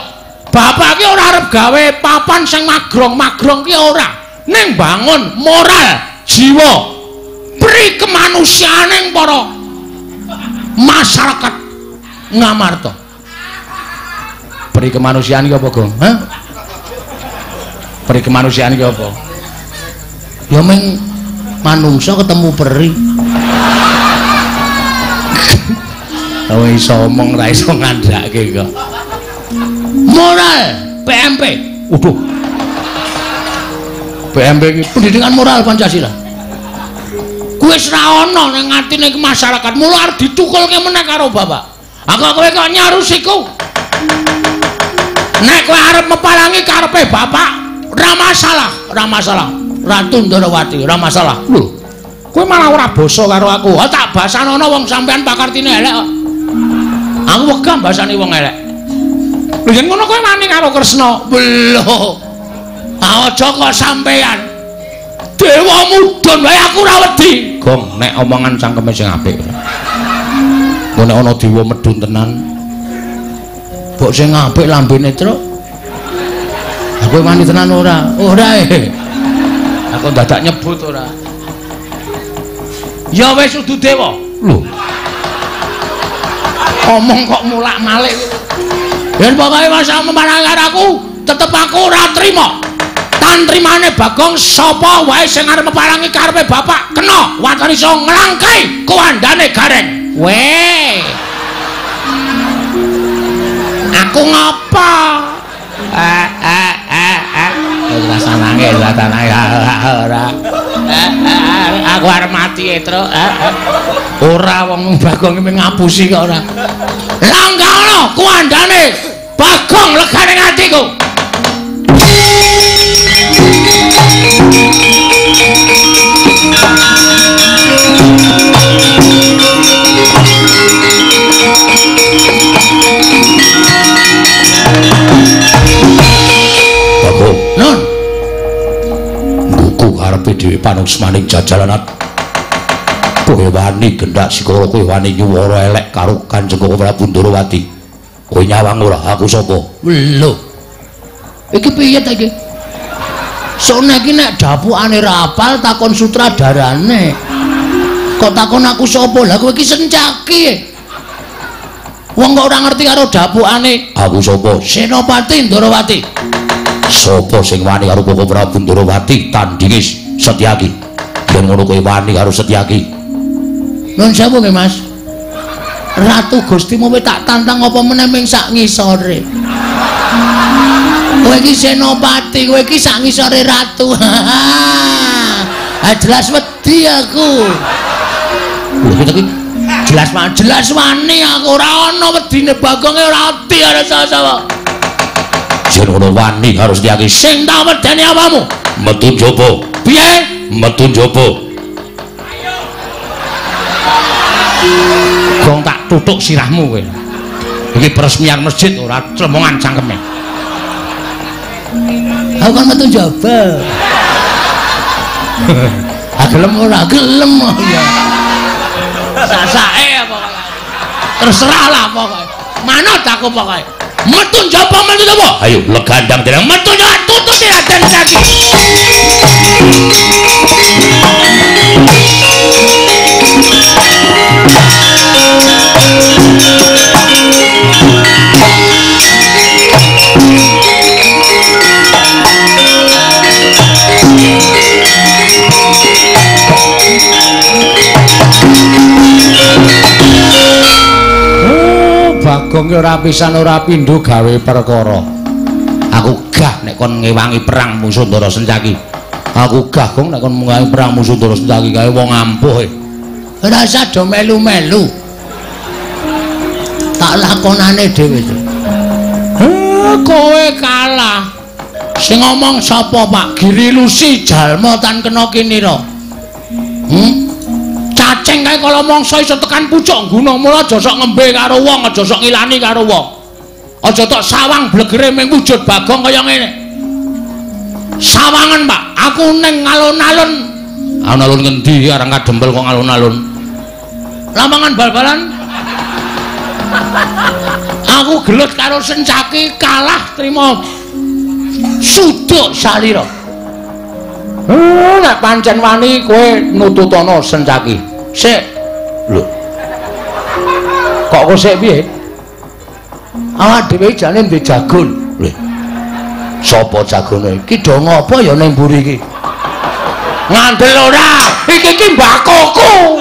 Bapak ki ora arep gawe papan sing magrong-magrong ki ora. Ning bangun moral, jiwa, pri kemanusiaaning para masyarakat Ngamarta. Pri kemanusiaan ki apa, Gong? Hah? Pri kemanusiaan ki apa? Ya ming manungsa ketemu peri. Oh iso omong ra iso ngandhake kok. Moral PMP. Waduh. PMP iki pendidikan moral Pancasila. Kuwi wis ra ana ning atine masyarakat. Mula arep ditukulke meneh karo bapak. Aku kowe kok nyarusiku. Nek kowe arep mepalangi karepe bapak, ora masalah, ora masalah. Ratu Ndorowati, ora masalah. Lho, kowe malah ora basa karo aku. Ha tak basanono wong sampean pakartine elek kok. Aku wegah basane wong elek. Lho yen ngono kowe wani karo Kresna. Lho. Aja kok sampean. Dewa mudhun wae aku ora wedi. Gong, nek omongan cangkeme sing apik. Engko nek ana dewa medhun tenan. Mbok sing apik lambene, Truk. Aku wani tenan ora? Ora e. Aku dadak nyebut ora. Ya wis udu dewa. Lho. Omong kok mulak-malik. Yen pokoke masa memarang karo aku, tetep aku ora trima. Tantrimane Bagong sapa wae sing arep meparangi karepe bapak kena waton iso nglangkai kuwandane Gareng. Weh. Aku ngapa? Rasa nangis, rasa nangis, ora. Aku arep mati, Truk. Ora wong Bagong iki ngapusi kok ora. Lah enggak ono kuwandane Bagong legane atiku. Bagong, non. Ngguku karepe dhewe panusmaning jajalanat. Kowe wani gendak sikara, kowe wani nyuwara elek karo Kanjeng Prabu Ndorowati. Kowe nyawang ora aku sapa? Lho. Iki piye ta iki? Sone iki nek dapukane ra apal takon sutradarane. Kok takon aku sapa? Lah kowe iki sencaki. Wong kok ora ngerti karo dapukane. Aku sapa? Senopati Ndorowati. Sapa sing wani karo Koko Prabu Ndorowati tandinge Setyaki? Yen ngono kowe wani karo Setyaki. Nuwun sewu nggih, Mas. Ratu Gustimu tak tantang apa meneh ming sak ngisore. Kowe iki senopati, kowe iki sak ngisore ratu. Ah jelas wedi aku. Lho iki jelas jelas wani aku ora ana wedine Bagonge ora wedi karo sapa-sapa. Yen ngono wani karo Setyaki. Sing tak wedeni apamu? Metu njaba. Piye? Metu njaba. Gong tak tutuk sirahmu kowe. Iki peresmian masjid ora clemongan cangkeme. Aku kan metu njaba. Ah gelem ora? Gelem ya. Sasake pokoke. Terserah lah pokoke. Manut aku pokoke. Metu njaba, metu njaba. Ayo legandang dereng metu njaba tututi Raden Setyaki. Bagong ki ora pisan ora pindho gawe perkara. Aku gah nek kon ngewangi perang musuh Ndara Sencaki. Aku gah Gong nek kon ngewangi perang musuh Ndara Sencaki kae wong ampuh e. Ora usah do melu-melu. Tak lakonane dhewe to. Kowe kalah. Sing ngomong sapa Pak? Giri Lusi jalma tan kena kinira. Cacing kae kala mangsa iso tekan pucuk gunung, mula aja sok ngembe karo wong, aja sok ngilani karo wong. Aja tok sawang blegere ming wujud Bagong kaya ngene. Sawangan Pak, aku ning alun-alun. Alun-alun ngendi arang kadempel kok alun-alun? Lapangan bal-balan. Aku gelut karo Sencaki kalah trima suduk salira. Nek pancen wani kowe nututana Sencaki. Sik. Lho. Kok kowe sik piye? Awak dhewe jane ndek jagon. Lho. Sapa jagone? Iki do ngopo ya ning mburi iki? Ngandel ora? Iki iki mbakoku.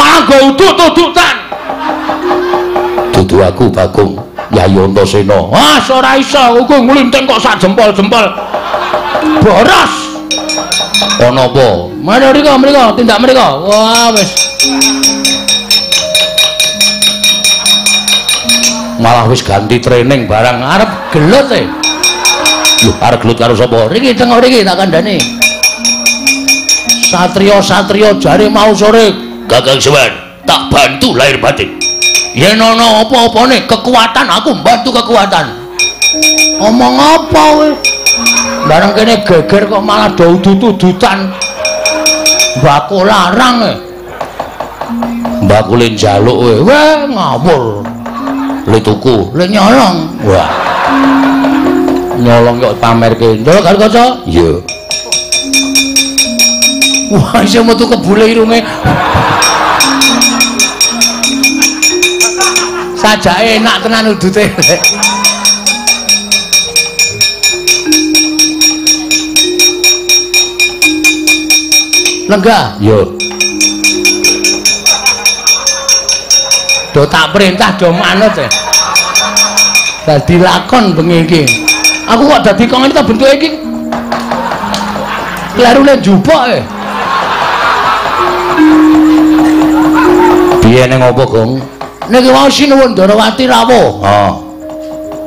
Malah nggo udut-udutan. Dudu aku Bagong Yayi Antasena. Ah, ora iso, aku nglinting kok sak jempol-jempol. Boros. Ana apa? Mari mriko, mriko, tindak mriko. Wah, wis. Malah wis ganti training barang arep gelut e. Lho, arep gelut karo sapa? Riki tengok riki tak kandhani. Satria-satria jare mau sore, Gagang Semar, tak bantu lahir batin. Yen ana apa-apane kekuatan aku mbantu kekuatan. Omong apa kowe? Barang kene geger kok malah do udut-udutan. Mbako larang e. Mbako le njaluk kowe. Weh ngawur. Le tuku, le nyolong. Wah. Nyolong kok pamerke. Ndelok karo kaca? Iya. Wah, iso metu kebule irunge. Sajake enak tenan udute. Lenggah? Yo. Do tak perintah do manut e. Dadi lakon bengi iki. Aku kok dadi kok ngene ta bentuke iki. Klerune njupuk e. Piye ning apa, Gong? Niki wau Sinuwun Ndarawati rawuh. Heeh.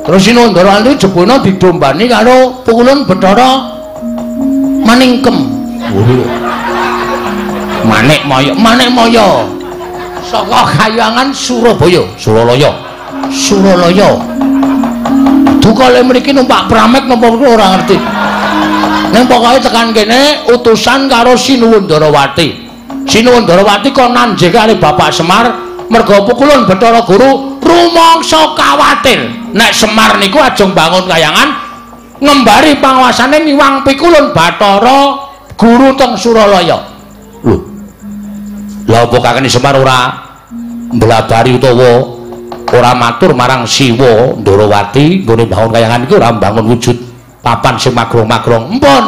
Terus Sinuwun Ndarawati jebulna didombani karo Pukulun Bathara Maningkem. Manik Maya, Manik Maya. Saka Kayangan Surabaya, Suralaya. Suralaya. Duka le mriki numpak pramek napa ora ngerti. Ning pokoke tekan kene utusan karo Sinuwun Ndarawati. Sinuwun Ndarawati kon nanjih karo Bapak Semar merga Pukulun Bathara Guru rumangsa kawatir nek Semar niku ajeng bangun kayangan ngembari panguasane miwang Pikulun Bathara Guru teng Suralaya. Lho. Lha apa kakene Semar ora mblabari utawa ora matur marang Siwa Ndarawati nggone bangun kayangan iki ora mbangun wujud papan sing magrong-magrong. Empun.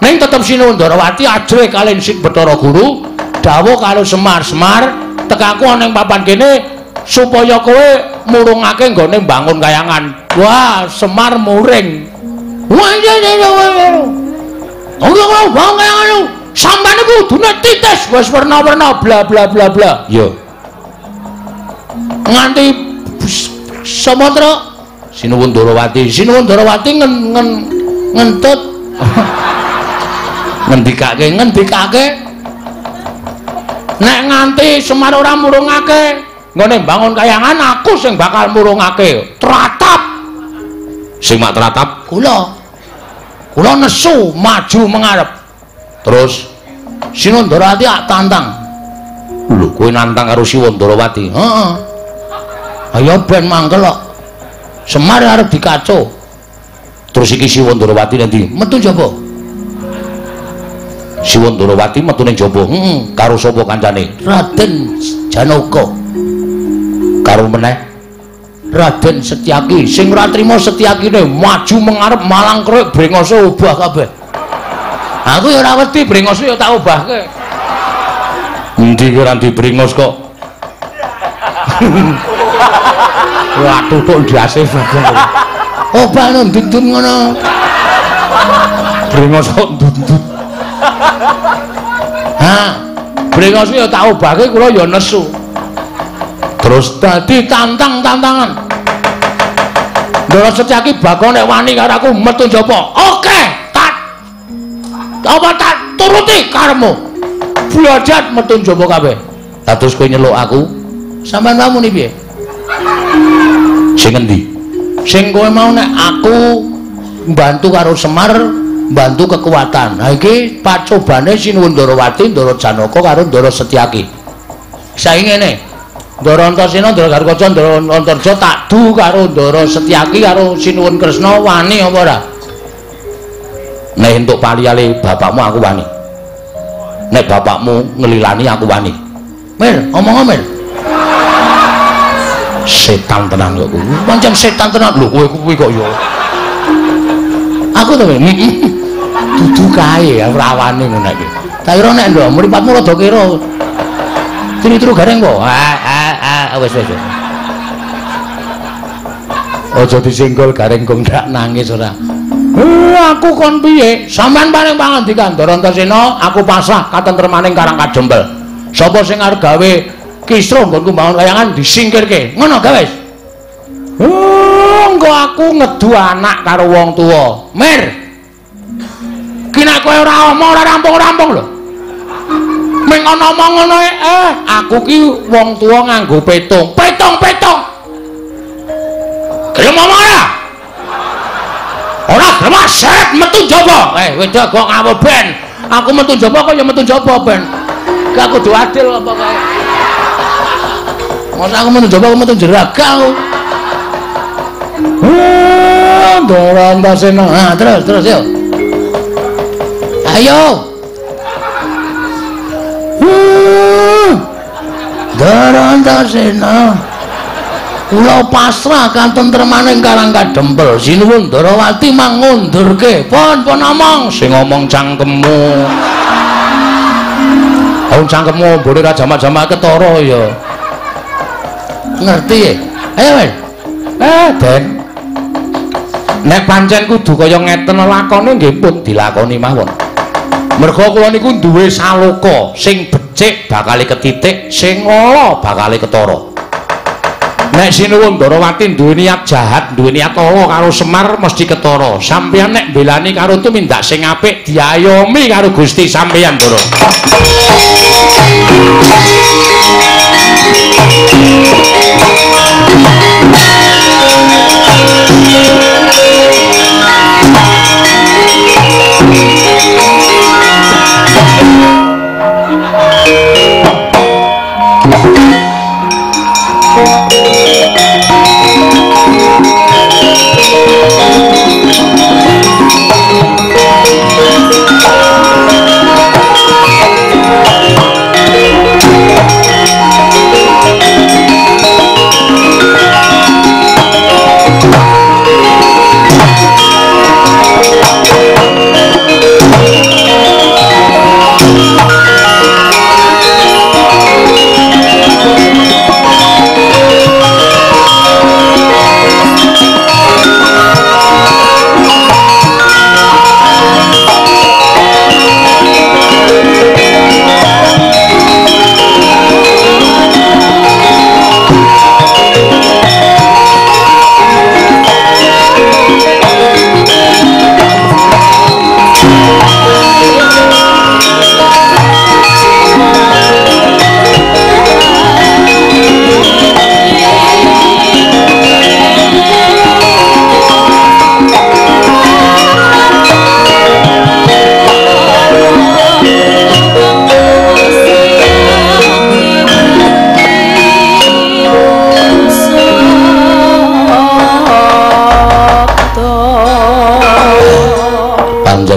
Ning tetep Sinuwun Ndarawati ajrih kaliyan Sing Bathara Guru dawuh karo Semar, Semar tekaku ana ing papan kene supaya kowe murungake nggone mbangun kayangan. Wah, Semar muring. Wah, iya iya iya. Ora bangun kayangan. Sampeyan iku kudune titis wis werna-werna bla bla bla bla. Iya. Nganti Samatra Sinuwun Ndarawati, Sinuwun Ndarawati ngentut. Ngendikake, ngendikake. Nek nganti Semar ora murungake nggone mbangun kayangan aku sing bakal murungake. Tratap. Sing mak tratap kula. Kula nesu maju mengarep. Terus Sinuwun Ndarawati ak tantang. Lho, kowe nantang karo Sinuwun Ndarawati? Heeh. Ayo ben mangkel kok. Semar arep dikaco. Terus iki Sinuwun Ndarawati nanti metu jaba. Sinuwun Ndarawati metu ning jaba. Heeh, karo sapa kancane? Raden Janaka. Karo meneh Raden Setyaki. Sing ora trima Setyakine maju mengarep malang krek brengose obah kabeh. Aku ya ora wedi brengose ya tak obahke. Endi ki ora di brengos kok. Wah, tutuk ndase Bagong. Obah ndut-ndut ngono. Brengos kok ndut-ndut. Ha, brengos ya tak obahke kula ya nesu. Terus dadi tantang-tantangan. Ndara Setyaki Bagong nek wani karo aku metu njaba. Oke, tak apa tak turuti karepmu. Blajat metu njaba kabeh. Lah terus kowe nyeluk aku, sampean wae muni piye? Sing endi? Sing kowe mau nek aku mbantu karo Semar, mbantu kekuatan. Ha iki pacobane Sinuwun Ndarawati, Ndara Janaka karo Ndara Setyaki. Saiki ngene. Ndara Antasena, Ndara Garukaca, Ndara Antarja tak du karo Ndara Setyaki karo Sinuwun Kresna wani apa ora? Nek entuk paliyale bapakmu aku wani. Nek bapakmu ngelilani aku wani. Mir, omong Mir. Setan tenan kok kuwi. Pancen setan tenan. Lho kowe kuwi kok ya. Aku to kowe. Dudu kae ora wani ngono iki. Tak kira nek ndok mripatmu rada kira. Turu-turu gareng kok. Ah wis wis. Aja disenggol gareng kok ndak nangis ora. Aku kon piye? Sampeyan paring pangandikan Ndara Antasena, aku pasrah katentremaning Karang Kadempel. Sapa sing arep gawe kisruh nggonku mbangun kayangan disingkirke. Ngono gawe wis. Engko aku ngedu anak karo wong tuwa. Mir. Ki nek kowe ora omong ora rampung-rampung lho. Ming ana omong ngono aku ki wong tuwa nganggo petung. Petung-petung. Gelem omong ora? Ora gelem set metu njaba. Wedok kok ngawur ben. Aku metu njaba kok ya metu njaba ben. Gak kudu adil apa kae. Masa aku metu njaba aku metu jeraga aku. Ndara Antasena. Nah, terus terus yo. Ayo. Ndara Antasena. Kula pasrah katentremaning Karang Kadempel. Sinuwun Ndarawati mangundurke. Pun pun omong sing ngomong cangkemmu. Wong cangkemmu mbore ra jamak-jamak ketara ya. Ngerti ya? Ayo, Mas. Den. Nek pancen kudu kaya ngeten lakone nggih pun dilakoni mawon. Merga kula niku duwe saloka sing becik bakale ketitik, sing ala bakale ketara. Nek Sinuwun Ndarawati duwe niat jahat, duwe niat ala karo Semar mesti ketara. Sampeyan nek mbelani karo tumindak sing apik diayomi karo Gusti sampeyan, Ndara.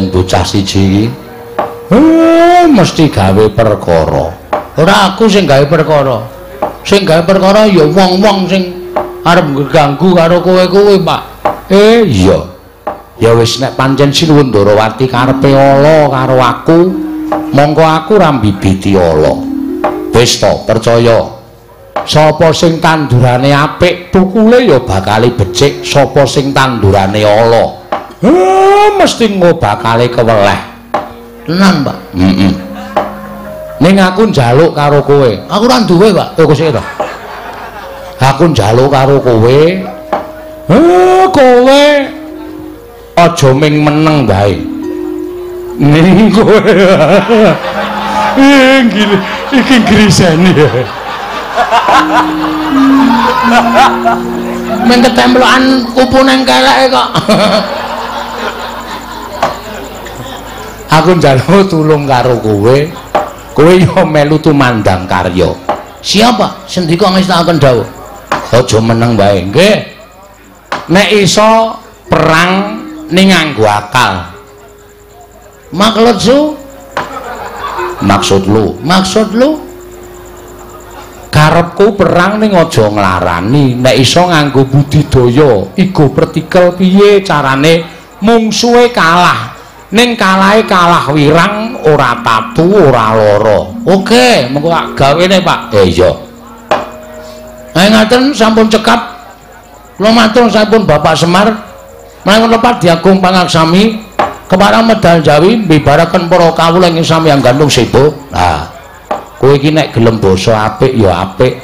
Bocah siji iki mesti gawe perkara. Ora aku sing gawe perkara. Sing gawe perkara ya wong-wong sing arep ngganggu karo kowe kuwi, Pak. Iya. Ya wis nek pancen Sinuwun Ndarawati karepe ala karo aku, mongko aku ora mbibiti ala. Wis to, percaya. Sapa sing tandurane apik, tukule ya bakale becik. Sapa sing tandurane ala, mesti engko bakale keweleh. Tenan, Pak. Heeh. Ning aku njaluk karo kowe. Aku ora duwe, Pak. Oh, sik to. Aku njaluk karo kowe. Kowe aja ming meneng wae. Ning kowe. Iki griseni. Men ketemplokan kupu nang keleke kok. Aku njaluk tulung karo kowe. Kowe yo melu tumandang karya. Siapa? Sendika ngestakaken dawuh. Aja meneng wae, nggih. Nek iso perang ning nganggo akal. Maksud su? Maksud lu? Maksud lu? Karepku perang ning aja nglarani, nek iso nganggo budidaya, igo pertikel piye carane mungsuhe kalah. Ning kalahe kalah wirang, ora tatu, ora lara. Oke, mengko tak gawene, Pak. Iya. Nah, ngaten sampun cekap. Kula matur sampun Bapak Semar. Menawi lepat diagung pangaksami keparang medal Jawi mbibaraken para kawula ing samyang gantung sebo. Nah, kowe iki nek gelem basa apik ya apik.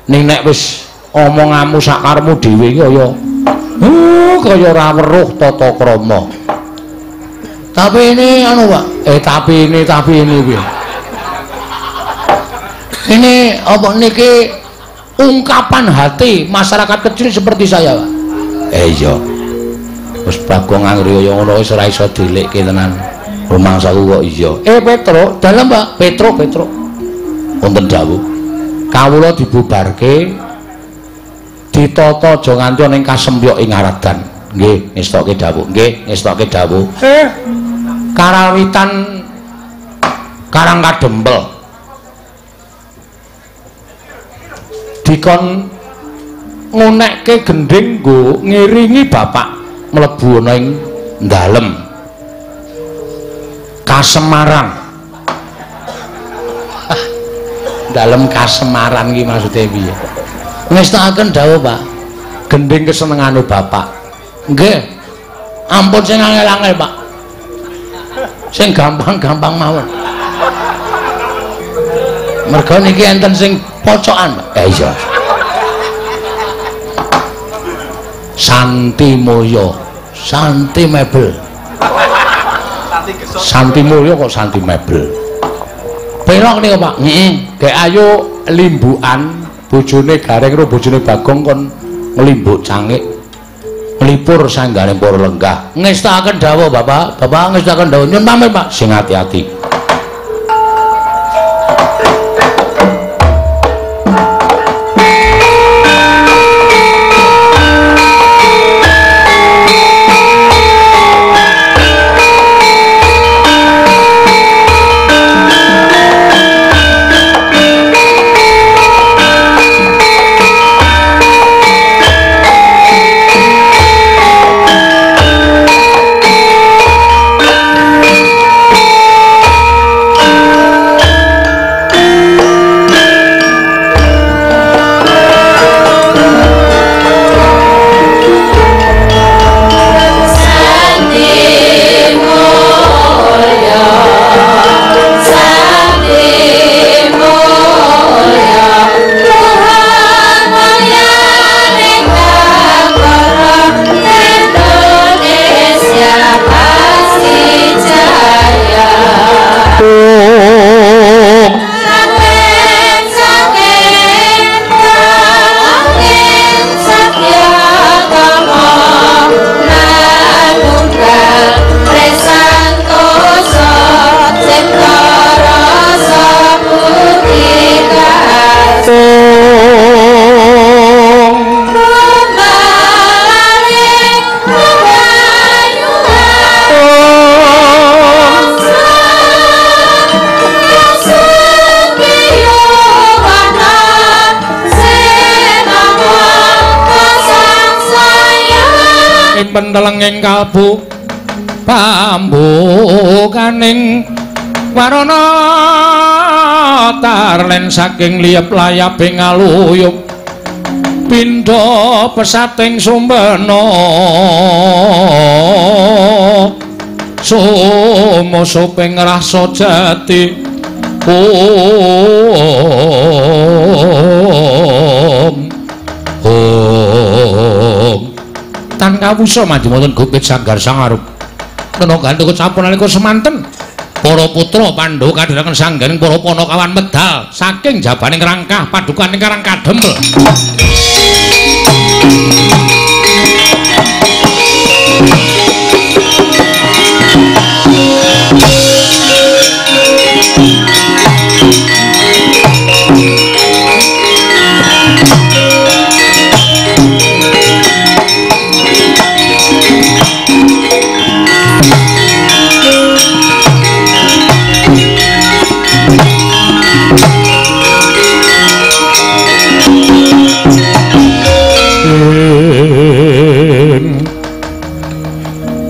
Ning nek wis omonganmu sakarepmu dhewe iki kaya kaya ora weruh tata krama. Tapi ini anu, Pak. Tapi ini piye? Ini apa niki ungkapan hati masyarakat kecil seperti saya, Pak. Iya. Wis Bagong angri kaya ngono wis ora iso dilikke tenan. Rumangsaku kok iya. Petro, dalem, Pak. Petro. Wonten dawuh. Kawula dibubarke ditata aja nganti ana ing kasempyok ing Aradan. Nggih, ngestokke dawuh. Nggih, ngestokke dawuh. Karawitan Karang Kadempel dikon ngunekke gendhing nggo ngiringi bapak mlebu ana ing dalem Kasemaran. Dalem Kasemaran iki maksude piye? Ngestakaken dawuh, Pak. Gendhing kesenengane bapak. Nggih. Ampun sing angel-angel, Pak. Sing gampang-gampang mawon. Mergo niki enten sing pocokan, Pak. Iya. Santi Mulya, Santi Mebel. Santi Mulya kok Santi Mebel. Pelok niku, Pak. Heeh. Gek ayo limbukan bojone Gareng karo bojone Bagong kon nglimbuk cangik. Nglipur sanggane para lenggah. Ngestakaken dawuh, Bapak. Bapak ngestakaken dawuh. Nyun pamit, Pak. Sing ati-ati. Pentelenging kalbu pambukaning Warana tarlen saking liyep layape ngaluyup pindha pesating sumbena sumusuping rasa jati. Om Om tan kawusa manjing wonten gupit sanggar sangarup tenaga gantuk sampun nalika semanten para putra Pandhawa kadhiraken sanggaring para panakawan medal saking jabaning rangkah padukaning Karang Kadempel.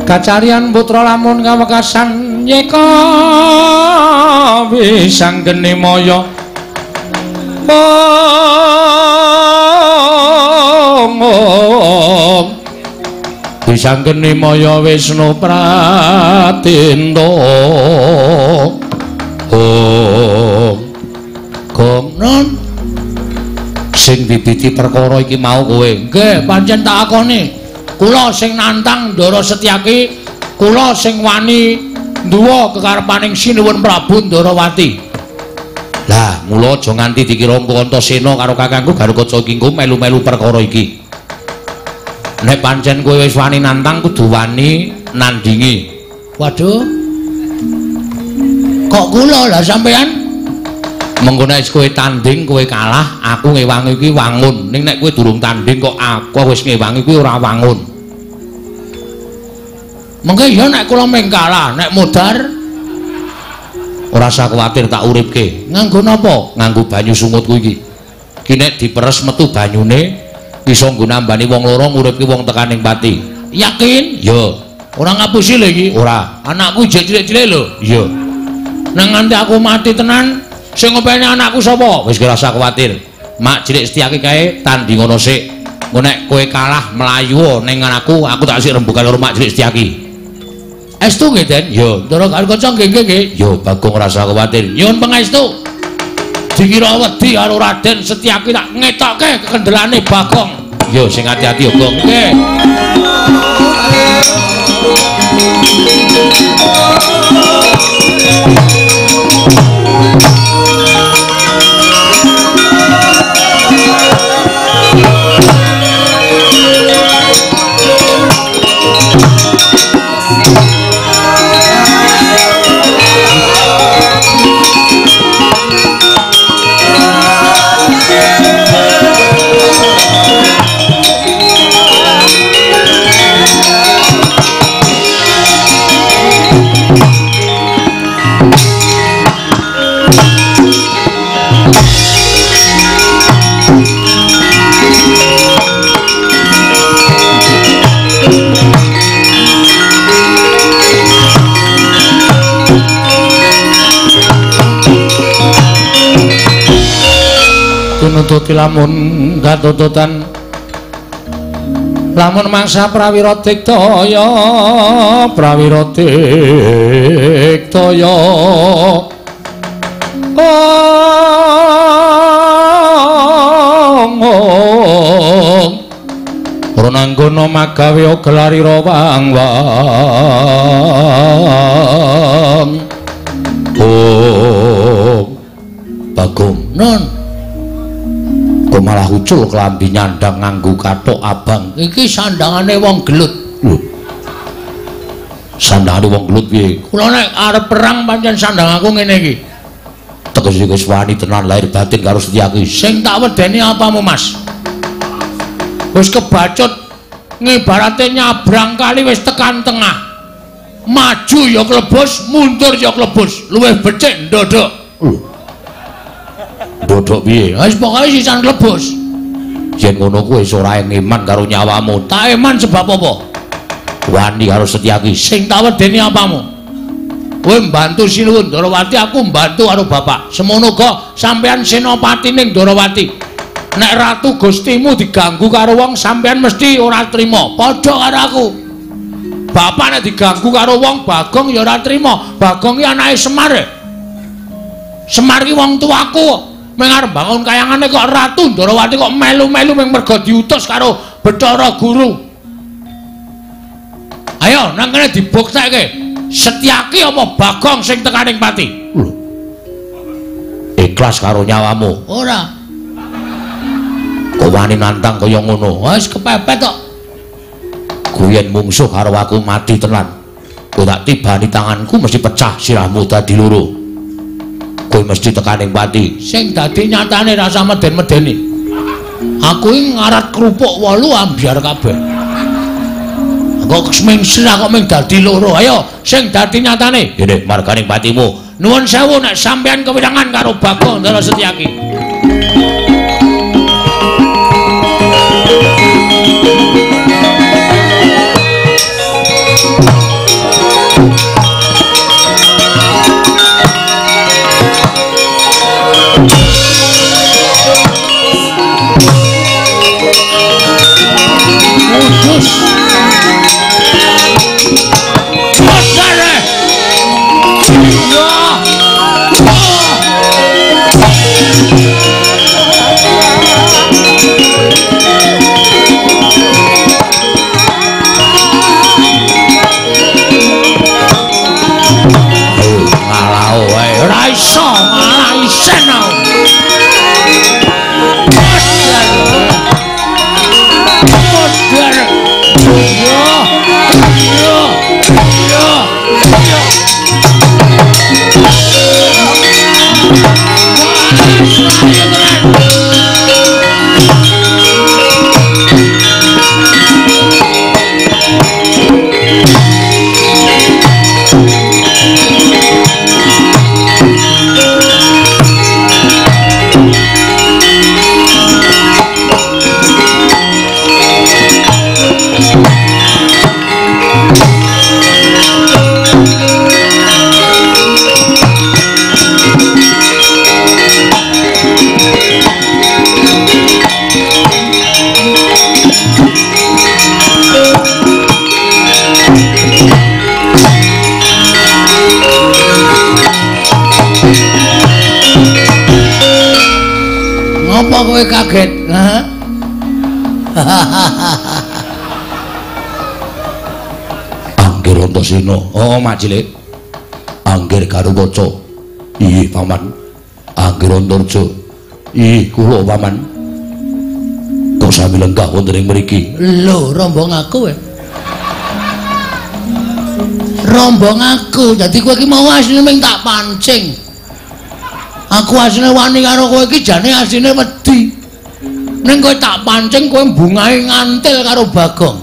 Kacarian putra lamun kawekasan yeka wisanggeni maya. Om Om wisanggeni maya Wisnu Pratinta. Om Gong non sing bibiti perkara iki mau kowe. Nggih, pancen tak akoni. Kula sing nantang Ndara Setyaki, kula sing wani nduwa kekarepaning Sinuwun Prabu Ndarawati. Lah, mula aja nganti dikira Antasena karo kakangku Garukaca iki engko melu-melu perkara iki. Nek pancen kowe wis wani nantang kudu wani nandingi. Waduh. Kok kula lah sampean? Mengko nek kowe tanding kowe kalah, aku ngewangi kuwi wangun. Ning nek kowe durung tanding kok aku wis ngewangi kuwi ora wangun. Mengko ya nek kula meng kalah, nek modar ora usah kuwatir tak uripke. Nganggo napa? Nganggo banyu sungutku iki. Ki nek diperes metu banyune iso nggo nambani wong loro nguripke wong tekaning pati. Yakin? Ya. Ora ngapusi lho iki. Ora. Anakku jek cilik-cilik lho. Iya. Nang nganti aku mati tenan sing ngopeni anakku sapa? Wis ora usah kuwatir. Mak cilik Setyaki kae tanding ngono sik. Engko nek kowe kalah mlayu ning anakku, aku tak sik rembugan karo Mak cilik Setyaki. Estu nggih, Den? Ya. Ndara Garukaca nggih nggih nggih. Ya, Bagong ora usah kuwatir. Nyuwun pangestu. Dikira wedi karo Raden Setyaki tak ngetokke kekendelane Bagong. Ya, sing ati-ati ya, Gong. Nggih. Tinututi lamun katututan lamun mangsa prawira diktaya prawira diktaya ong ong ronanggana magawe gelarira wang wang ong Bagong non kok malah ucul klambi nyandang nganggo kathok abang. Iki sandangane wong gelut. Lho. Sandangane wong gelut piye? Kula nek arep perang pancen sandang aku ngene iki. Tegese wis wani tenan lahir batin karo Setyaki. Sing tak wedeni apamu, Mas? Wis kebacut ngibarate nyabrang kali wis tekan tengah. Maju ya klebus, mundur ya klebus. Luwih becik ndodok. Lho. Ndodok piye? Wis pokoke sisan klebus. Yen ngono kuwi wis ora eman karo nyawamu. Tak eman sebab apa? Wani karo Setyaki. Sing tak wedeni apamu? Kowe mbantu Sinuwun Ndarawati, aku mbantu karo bapak. Semono uga sampeyan senopati ning Ndarawati. Nek ratu Gustimu diganggu karo wong, sampeyan mesti ora trima. Padha karo aku. Bapak nek diganggu karo wong, Bagong ya ora trima. Bagong ki anake Semar. Semar ki wong tuaku. Meng arep bangun kayangane kok Ratu Ndarawati kok melu-melu meng merga diutus karo Bathara Guru. Ayo nang kene dibuktekke. Setyaki apa Bagong sing tekaning pati? Lho. Ikhlas karo nyawamu? Ora. Kok wani nantang kaya ngono? Wis kepepet kok. Kuwi mungsuh karo aku mati tenan. Kowe tak tibani tanganku mesti pecah sirahmu dadi loro. Kowe mesti tekaning pati. Sing dadi nyatane rasa meden-medeni. Aku iki ngarat kerupuk 8 ambyar kabeh. Kok ming sirah kok ming dadi loro. Ayo sing dadi nyatane. Ngene marganing patimu. Nuwun sewu nek sampeyan kewirangan karo Bagong Ndara Setyaki. Ora iso, malah isen aku. Modar. Yo. Yo. Yo. Yo. Ngopo kowe kaget? Hah? Anggir Antasena. Oh, Mak Cilik. Anggir Garuwaca. Iya, Paman. Anggir Antarja. Iya, kula Paman. Kok sami lenggah wonten ing mriki? Lho, rombong aku. Rombong aku. Dadi kowe iki mau asline ming tak pancing. Aku asline wani karo kowe iki jane asline wedi. Ning kowe tak pancing kowe bungahe ngantil karo Bagong.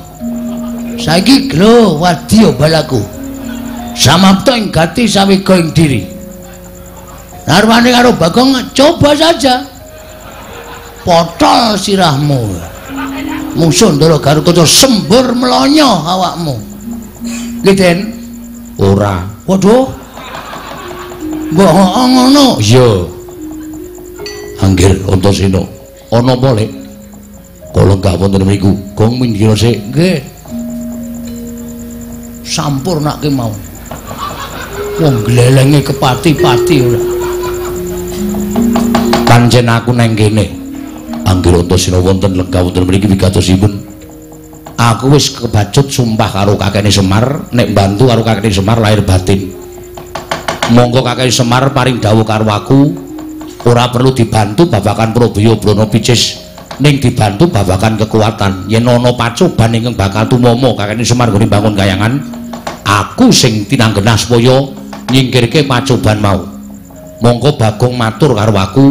Saiki glo wadya balaku. Samapta ing gati sawiga ing diri. Narwane karo Bagong coba saja. Potol sirahmu. Musuh Ndara Garukaca sembur mlonyo awakmu. Nggih, Den? Ora. Waduh. Mbok ngono. Iya. Anggir Antasena. Ana apa, Lek? Kula lenggah wonten mriku. Gong minggir sik. Nggih. Sampurnake mau. Wong glelenge kepati-pati ora. Pancen aku nang kene. Anggir Antasena wonten lenggah wonten mriki wigatosipun. Aku wis kebacut sumpah karo kakene Semar nek mbantu karo kakene Semar lahir batin. Monggo kakek Semar paring dawuh karo aku, ora perlu dibantu babagan Probaya Brana Picis, ning dibantu babagan kekuatan. Yen ana pacoban ingkang bakal tumama kakek Semar nggone bangun kayangan, aku sing tinanggenah supaya nyingkirke pacoban mau. Monggo Bagong matur karo aku,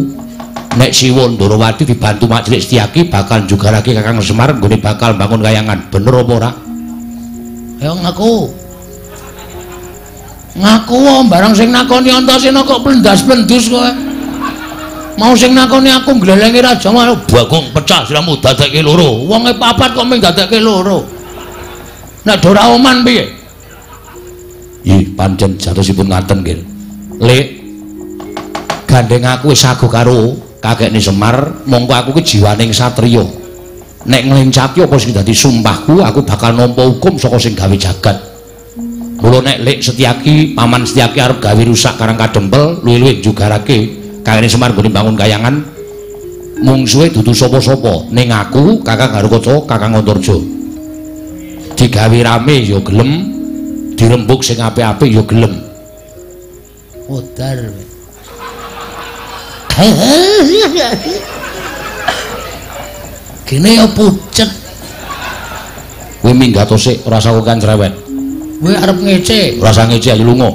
nek Siwa Ndarawati dibantu Mak Cilik Setyaki bakal njugarake Kakang Semar nggone bakal bangun kayangan. Bener apa ora? Ayo ngaku. Ngaku wae barang sing nakoni Antasena kok plendas-plendus kowe. Mau sing nakoni aku glelenge raja mau Bagong pecah siramu dadekke loro. Wonge papat kok ming dadekke loro. Nek ora oman piye? Nggih, pancen jatosipun ngaten nggih. Lek gandeng aku wis sago karo kakekne Semar, mongko aku ki jiwaning satriya. Nek nglencati apa sing dadi sumpahku, aku bakal nampa hukum saka sing gawe jagat. Mula nek Lek Setyaki, Paman Setyaki arep gawe rusak Karang Kadempel, luwih-luwih jugarake kakekne Semar nggone bangun kayangan, mungsuhe dudu sapa-sapa, ning aku Kakang Garukaca, Kakang Antarja. Digawe rame ya gelem, dirembug sing apik-apik ya gelem. Modar. Gene ya pucet. Kowe minggat sik, ora usah kokan cerewet. Kowe arep ngece, ora usah ngece, ayo lunga.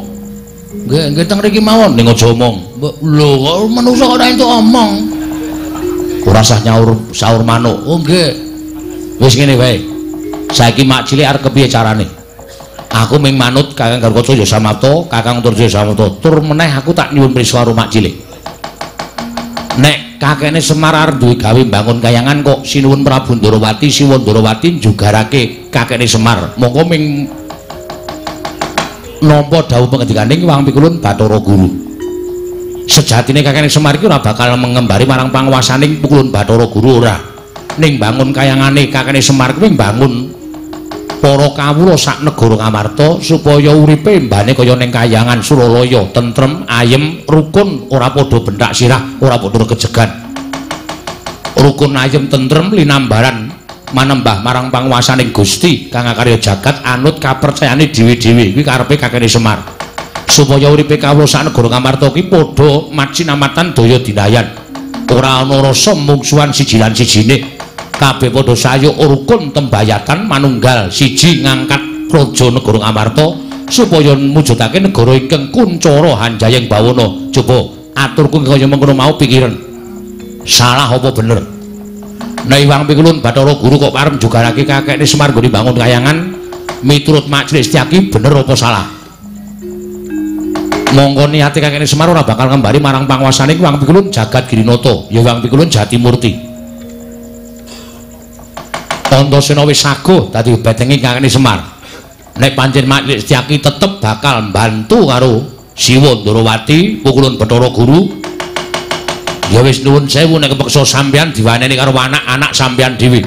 Nggih, nggih teng mriki mawon. Ning aja omong. Lho, kok manungsa ora entuk omong. Ora usah nyaur saur manuk. Oh nggih. Wis ngene wae. Saiki mak cilik arep kepiye carane? Aku ming manut Kakang Garukaca ya samapta, Kakang Antarja ya samapta. Tur meneh aku tak nyuwun prisa karo mak cilik. Nek kakekne Semar arep duwe gawe mbangun kayangan kok sinuwun Prabu Ndarawati, Siwa Ndarawati njugarake kakekne Semar. Mongko ming nampa dawuh pengendikaning Hyang Pikulun Bathara Guru. Sejatine kakekne Semar iki ora bakal mengembari marang panguwasaning Pikulun Bathara Guru ora. Ning bangun kayangane kakekne Semar kuwi mbangun para kawula sak negara Ngamarta supaya uripe mbane kaya ning kayangan Suralaya, tentrem, ayem, rukun, ora padha benthak sirah, ora padha kejegan. Rukun, ayem, tentrem linambaran manembah marang panguwasaning Gusti kang akarya jagat anut kapercayane dhewe-dhewe. Kuwi karepe kakekne Semar. Supaya uripe kawula sak negara Ngamarta ki padha macinamatan daya dinayan. Ora ana rasa mungsuhan siji lan sijine. Kabeh padha sayuk rukun tembayatan manunggal siji ngangkat praja negara Ngamarta supaya mujudake negara ingkang kuncara hanjayeng bawana. Coba aturku kaya mengkono mau pikiran. Salah apa bener? Nek Hyang Pikulun Bathara Guru kok parem jugarake kakekne Semar nggone bangun kayangan miturut Mak Cilik Setyaki bener apa salah? Mongko niate kakekne Semar ora bakal ngembari marang panguwasane Hyang Pikulun Jagat Girinata, ya Hyang Pikulun Jatimurti. Antasena wis saguh dadi betenge kakekne Semar. Nek pancen Mak Cilik Setyaki tetep bakal mbantu karo Siwa Ndarawati, Pukulun Bathara Guru. Ya wis nuwun sewu nek kepeksa sampeyan diwaneni karo anak-anak sampeyan dhewe.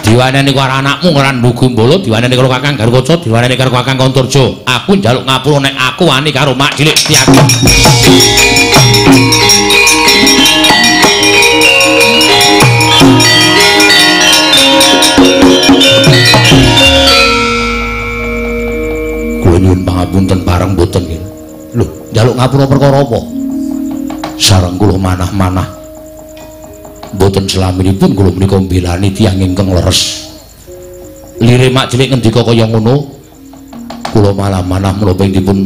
Diwaneni karo anakmu Ngrandu Gumbala, diwaneni karo Kakang Garukaca, diwaneni karo Kakang Antarja. Aku njaluk ngapura nek aku wani karo Mak Cilik Setyaki. Kula nyuwun pangapunten pareng mboten nggih. Lho, njaluk ngapura perkara apa? Sareng kula manah-manah. Mboten selaminipun kula menika mbelani tiyang ingkang leres. Lire Mak Cilik ngendika kaya ngono, kula malah manah menapa ing dipun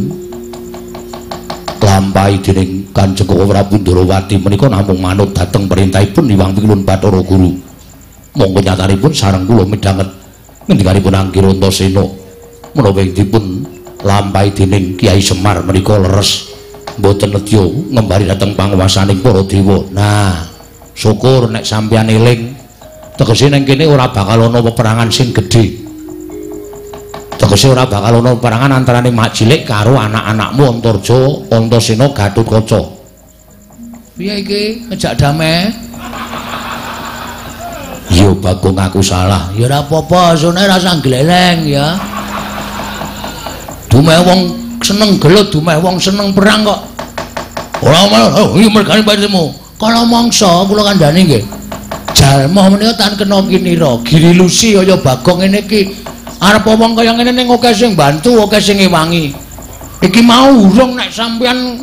lampahi dening Kanjeng Prabu Ndarawati menika namung manut dhateng perintahipun Hyang Pikulun Bathara Guru. Monggo nyatanipun sareng kula midhanget ngendikanipun Angger Antasena menapa ing dipun lampahi dening Kyai Semar menika leres. Mboten nedya ngembari dhateng panguwasaning para dewa. Nah, syukur nek sampeyan eling. Tegese ning kene ora bakal ana peperangan sing gedhe. Tegese ora bakal ana peperangan antarane Mak Cilik karo anak-anakmu Antarja, Antasena, Gatotkaca. Piye iki ngejak damai? Ya Bagong aku salah. Ya ora apa-apa, sone ora usah gleleng ya. Dumeh wong seneng gelut, dumeh wong seneng perang kok. Ora malah iki mergane patimu. Kala mangsa kula kandhani nggih. Jalma menika tan kena kinira, girilusi kaya Bagong ngene iki. Arep wong kaya ngene ning akeh sing bantu, akeh sing ngewangi. Iki mau urung nek sampeyan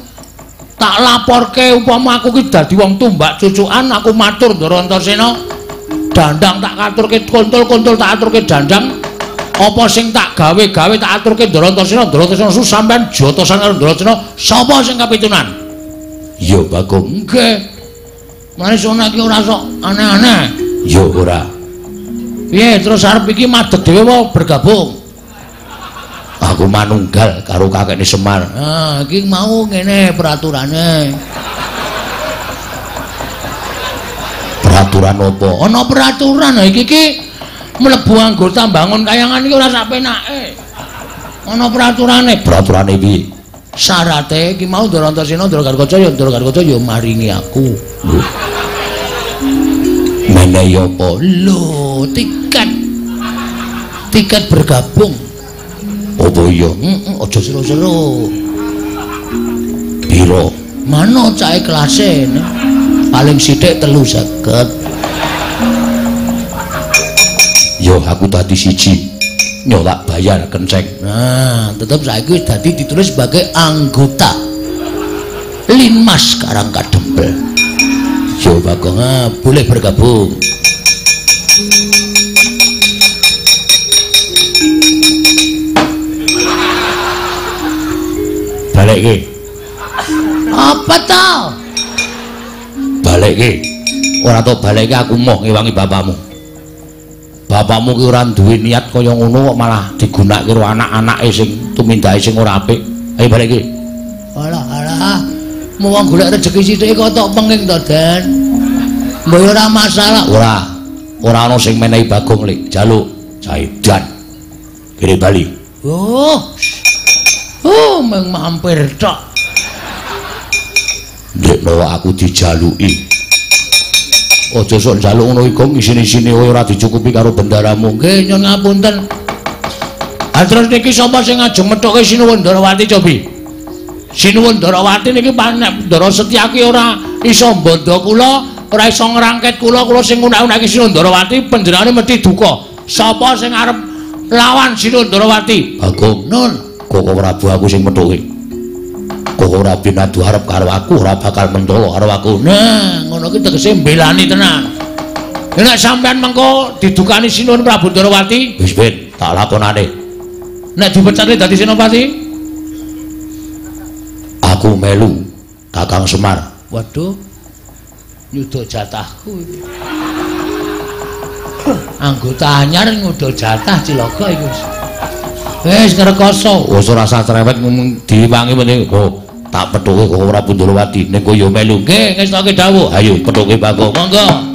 tak laporke upama aku ki dadi wong tumbak cucukan, aku matur Ndara Antasena. Dandang tak katurke kontol-kontol tak aturke dandang. Apa sing tak gawe-gawe tak aturke Ndara Antasena, Ndara Antasena su sampean jotosan karo Ndara Antasena, sapa sing kapitunan? Ya Bagong. Nggih. Mane sona iki ora sok aneh-aneh. Ya ora. Piye terus arep iki madeg dhewe apa bergabung? Aku manunggal karo kakekne Semar. Ah, iki mau ngene peraturane. Peraturan apa? Ana peraturan iki iki mlebu anggota bangun kayangan iki ora sak penake. Ana peraturane. Peraturane piye? Syarate iki mau Ndara Antasena, Ndara Gatotkaca ya Ndara Gatotkaca ya maringi aku. Lho. Menehi apa? Lho, tiket. Tiket bergabung. Apa iya? Heeh, aja seru-seru. Piro? Mano cahe kelase paling sithik 350. Yo aku tadi siji. Yo tak bayar kenceng. Nah, tetep saiki wis dadi ditulis sebagai anggota Linmas Karang Kadempel. Yo Bagong, boleh bergabung. Balekke. Apa to? Balekke. Ora tok balekke aku moh ngewangi bapakmu. Bapakmu ki ora duwe niat kaya ngono kok malah digunakake karo anak-anake sing tumindake sing ora apik. Ayo balekke. Alah alah. Wong golek rejeki sithik kok tok penging to, Den. Mbok ora masalah. Ora. Ora ana sing menehi Bagong lek jaluk caidan. Kene bali. Oh. Oh, mung mampir tok. Ndekno aku dijaluki. Aja sok njaluk ngono iku ngisin-isine ora dicukupi karo bendaramu. Nggih, nyun ngapunten. Ha terus niki sapa sing ngajeng methuke Sinuwun Ndarawati cobi? Sinuwun Ndarawati niki panek Ndara Setyaki ora iso mbandha kula, ora iso ngrangket kula, kula sing ngunak-unake Sinuwun Ndarawati panjenengane mesti duka. Sapa sing arep lawan Sinuwun Ndarawati? Bagong. Nun, Koko Prabu aku sing methuke. Koko Prabu nadu arep karo aku ora bakal mentolo karo aku. Nah, ngono ki tegese mbelani tenan. Nek sampean mengko didukani Sinuwun Prabu Ndarawati, wis ben tak lakonane. Nek dipecate dadi senopati, aku melu Kakang Semar. Waduh. Nyuda jatahku iki. Anggota anyar nyuda jatah cilaka iki wis. Wis ngrekoso. Wis ora usah cerewet ngomong diwangi penting kok. Tak pethuke Koko Prabu Ndarawati ning kowe ya melu. Nggih, ngestoke dawuh. Ayo pethuke Bagong. Monggo.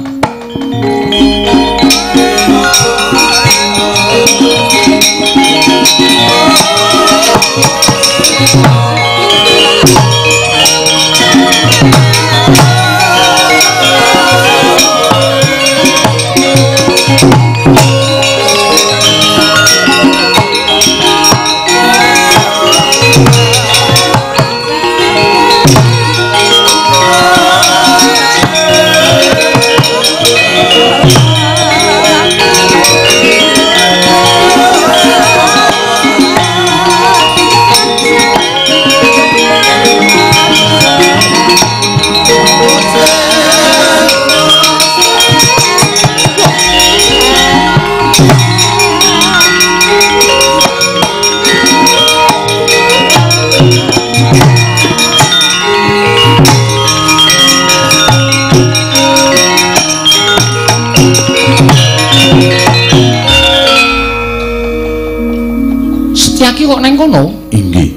Setyaki kok neng kono? Inggih.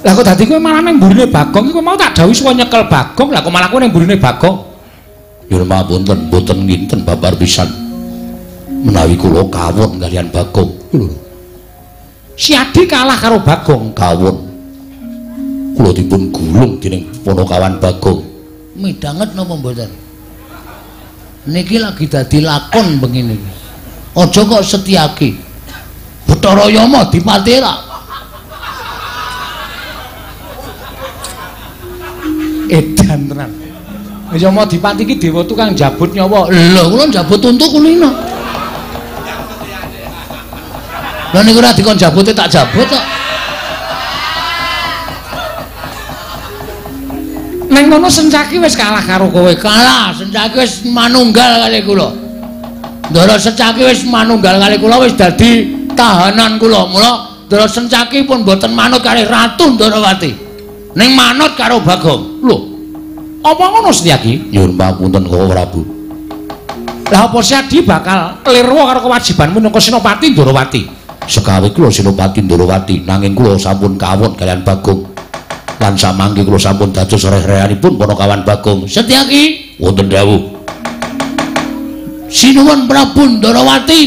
Lah kok dadi kowe malah neng mburine Bagong iku mau tak dawuhi suwa nyekel Bagong, lah kok malah kowe neng mburine Bagong? Nyuwun pangapunten, mboten nginten babar pisan. Menawi kula kawon kaliyan Bagong. Lho. Si Adi kalah karo Bagong, kawon. Kula dipun gulung dening Panakawan Bagong. Midhanget napa mboten? Niki lagi dadi lakon bengi niki. Aja kok Setyaki. Bathara Yama dipati ra. Edan tenan. Yama dipati iki dewa tukang njabut nyawa. Lho, kula njabut untu kulino. Lha niku ora dikon jabute tak jabut kok. Neng kono Sencaki wis kalah karo kowe. Kalah, Sencaki wis manunggal kali kula. Ndara Sencaki wis manunggal kali kula wis dadi tahanan kula. Mula Ndara Sencaki pun mboten manut kali Ratu Ndarawati. Ning manut karo Bagong. Lho. Apa ngono Setyaki? Nyuwun pangapunten Koko Prabu. Lah apa Setyaki bakal klirwa karo kewajibanmu minangka Senopati Ndarawati? Sekawe kula Senopati Ndarawati, nanging kula sampun kawon kaliyan Bagong. Lan samangke kula sampun dados reh-rehanipun Panakawan Bagong. Setyaki wonten dawuh. Sinuwun Prabu Ndarawati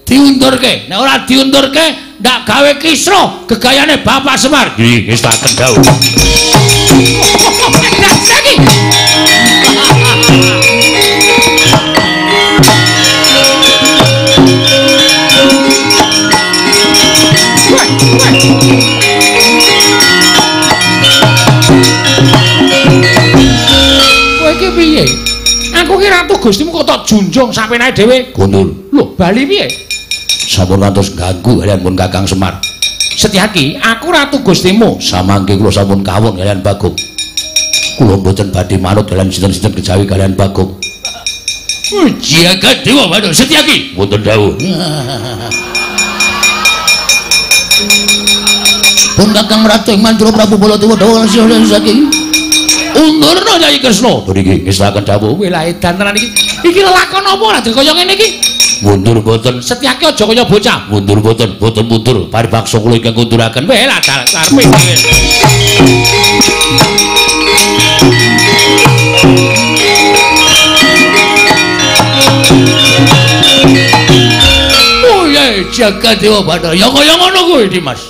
Diundurke. Nek ora diundurke, ndak gawe kisruh gegayane Bapak Semar. Nggih, wis tak kendhau. Saiki. Kowe iki piye? Aku ki ratu Gustimu kok tok junjung sapenake dhewe. Gundul. Lho, bali piye? Sampun ngantos ganggu kalian pun Kakang Semar. Setyaki, aku ratu Gustimu. Samangke kula sampun kawon kalian Bagong. Kula mboten badhe manut kalian sinten-sinten kejawi kalian Bagong. Jagat Dewa Bathara Setyaki. Wonten dawuh. Pun Kakang Ratu ing Mandura Prabu Baladewa dawuh saking undurna Kyai Kresna. Niki ngestaken dawuh. Kowe lah edan tenan iki. Iki lelakon apa ora kaya ngene iki? Mundur mboten. Setyaki aja kaya bocah. Mundur mboten, mboten mundur. Paribaksa kula ingkang kunduraken. Weh lah karepe dhewe. Oh ya jagat Dewa Bathara. Ya kaya ngono kuwi Dimas.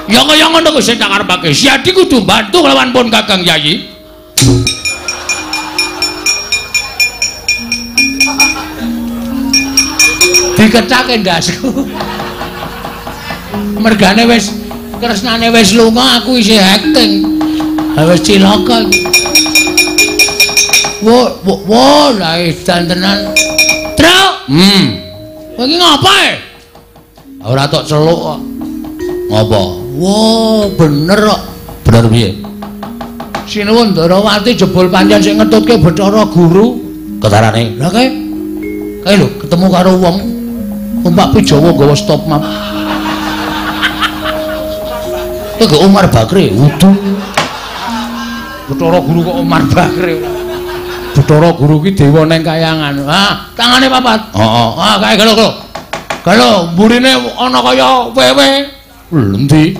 Ya kaya ngono kuwi sing tak karepake. Siadi kudu bantu kelawan pun Kakang Yayi. Dikecake ndasku. Mergane wis kresnane wis lunga aku isih acting. Ha wis cilaka iku. Wo wo lah edan tenan. Truk. Kowe iki ngapa e? Ora tok celuk kok. Ngapa? Wo, bener kok. Bener piye? Sinuwun Ndarawati jebul pancen sing ngetutke Bathara Guru. Ketarane. Lah kae. Kae lho ketemu karo wong numpak Pijawa nggawa stop map. Iku Umar Bakri, wudu. Bathara Guru kok Umar Bakri. Bathara Guru ki dewa neng kayangan. Ah, tangane papat. Heeh. Ah, kae galo galo. Galo mburine ana kaya wewe. Endi?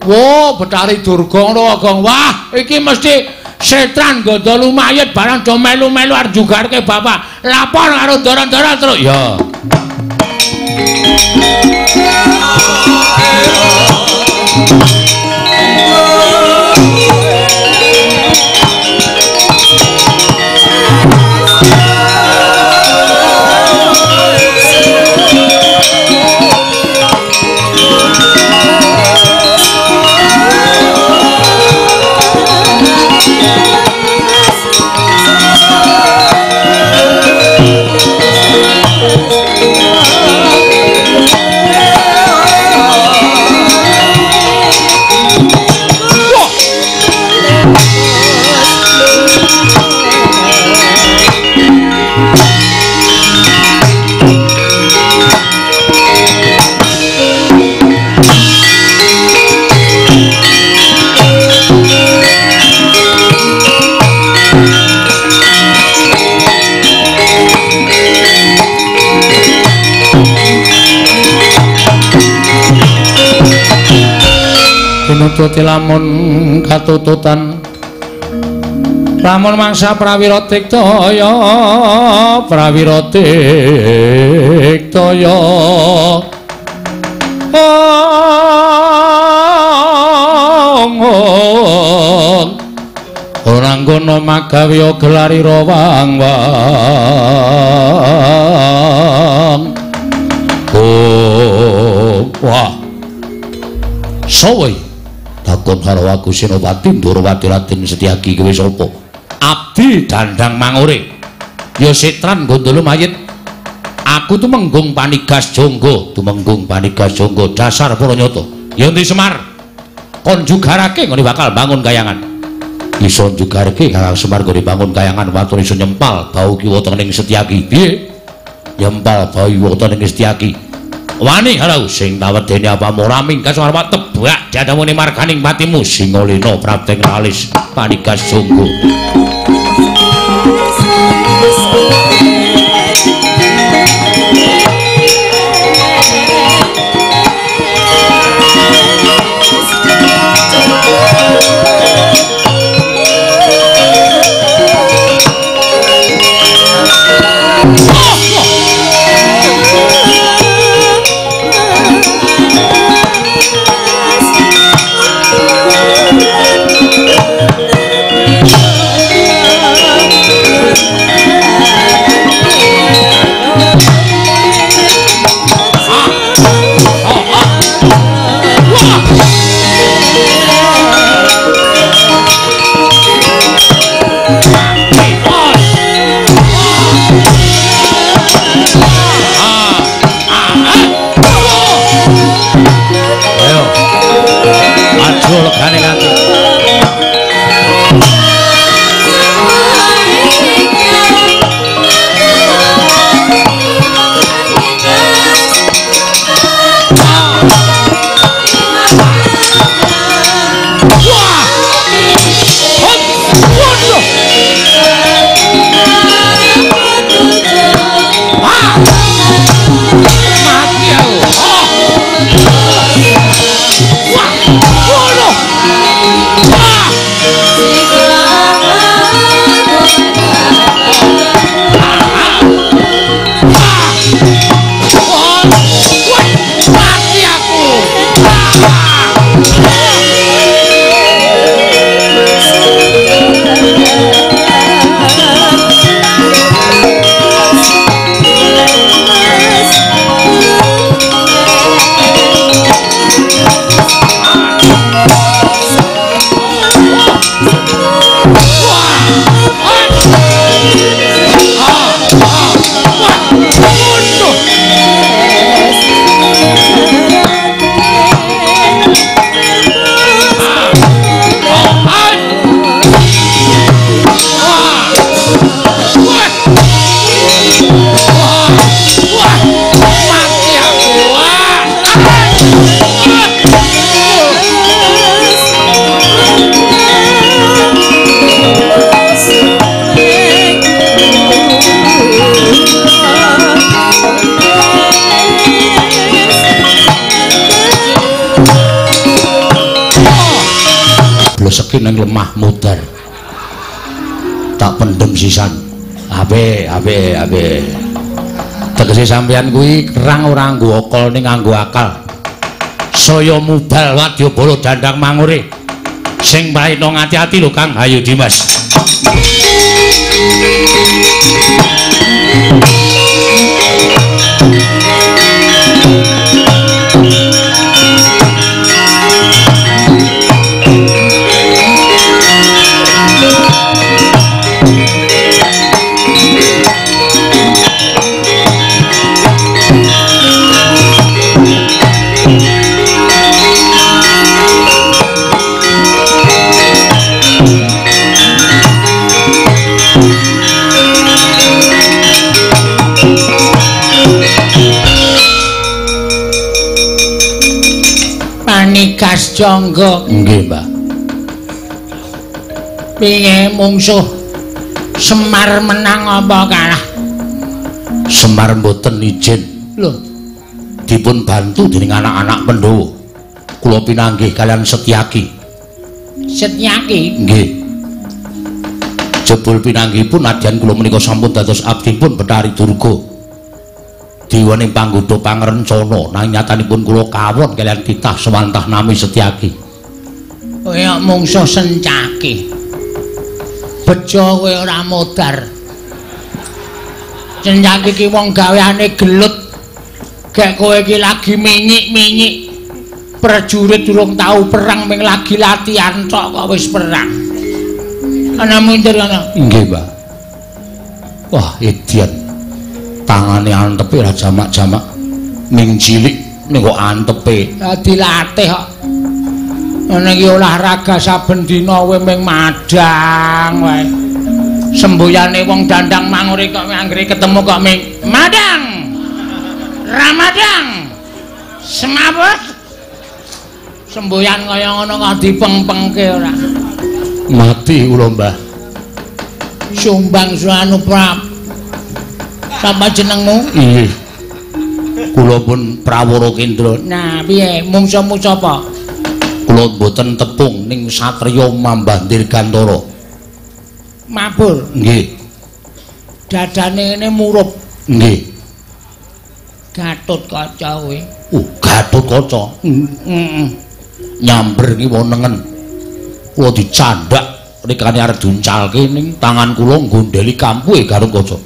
Wo, Bathari Durga ngono Gong. Wah, iki mesti setran gandha lumayit barang do melu-melu arep jugarke bapak. Lapor karo ndara-ndara terus. Ya. Pinututi lamun katututan lamun mangsa prawira tiktaya prawira tiktaya ora nggono magawe gelarira wang wang. Oh, wah. Sowe takon karo aku Senopati Ndorowati Raden Setyaki kowe sapa? Abdi Dandang Mangure. Ya setran gondolo mayit. Aku tumenggung panigas jonggo, tumenggung panigas jonggo dasar para nyata. Ya endi Semar? Kon jugarake nggone bakal bangun kayangan. Iso jugarake Kakang Semar nggone bangun kayangan waton iso nyempal bau kiwa tengening Setyaki. Piye? Nyempal bau kiwa tengening Setyaki. Wani harau sing tawedene apamu ora mingkas arep tebak jadamune marganing patimu Singalena prapteng ralis panigas jonggo. ning lemah mudar. Tak pendem sisan. Ape ape ape. Tegese sampeyan kuwi kerang ora nganggo akal ning nganggo akal. Saya mubal wadyabala dandang mangure. Sing praitna ngati-ati lho Kang. Ayo Dimas. Panikas Jangga. Nggih, Mbah. Piye mungsuh Semar menang apa kalah? Semar mboten izin. Lho, dipun bantu dening anak-anak Pandhawa. Kula pinanggih kalian Setyaki. Setyaki? Nggih. Jebul pinanggihipun nadyan kula menika sampun dados abdipun Bathari Durga. Diwening panggoda pangrencana nanging nyatanipun kula kawon kaliyan titah sewantah nami Setyaki. Kowe mungsuh Sencaki. Bejo kowe ora modar. Sencaki ki wong gaweane gelut. Gek kowe iki lagi minyik-minyik. Prajurit durung tau perang ming lagi latihan tok kok wis perang. Ana mundur ana. Nggih, Mbah. Wah, edian. Tangane antepe ra jamak-jamak ning cilik ning kok antepe. Dilatih kok. Ngene iki olahraga saben dina kowe ming madang wae. Semboyane wong dandang mangure kok anggere ketemu kok ming madang. Ramadang. Semaput. Semboyan kaya ngono kok dipengpengke ora. Mati kula, Mbah. Sumbang suanu prap. Sapa jenengmu? Nggih. Kula pun Prawara Kendra. Nah, piye mungsuhmu sapa? Kula mboten tepung ning satriya Mambah Dirgantara. Mabur? Nggih. Dadane ngene murup. Nggih. Gatut Kaca kowe. Gatut Kaca. Heeh. Nyamber ki nengen. Kula dicandak rikane arep diuncalke ning tangan kula nggondheli kampuhe Garut Kaca.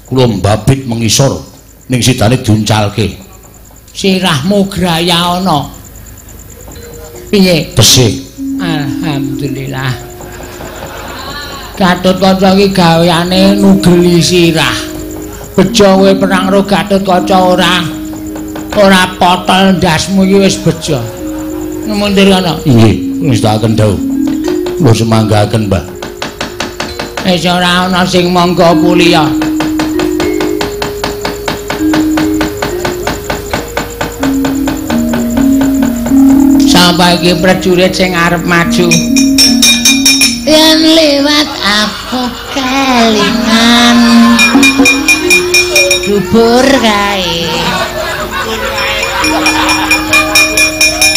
Kula mbabit mengisor ning sidane diuncalke. Sirahmu graya ana. Piye? Tesih. Alhamdulillah. Gatut Kaca iki gaweane nugeli sirah. Bejo kowe perang karo Gatut Kaca ora potol ndasmu iki wis bejo. Mundur ana. Nggih, ngestakaken dawuh. Kula semanggaken, Mbah. Wis ora ana sing mangga kuliah. Sapa iki prajurit sing arep maju? Yen lewat aku kelingan dubur kae.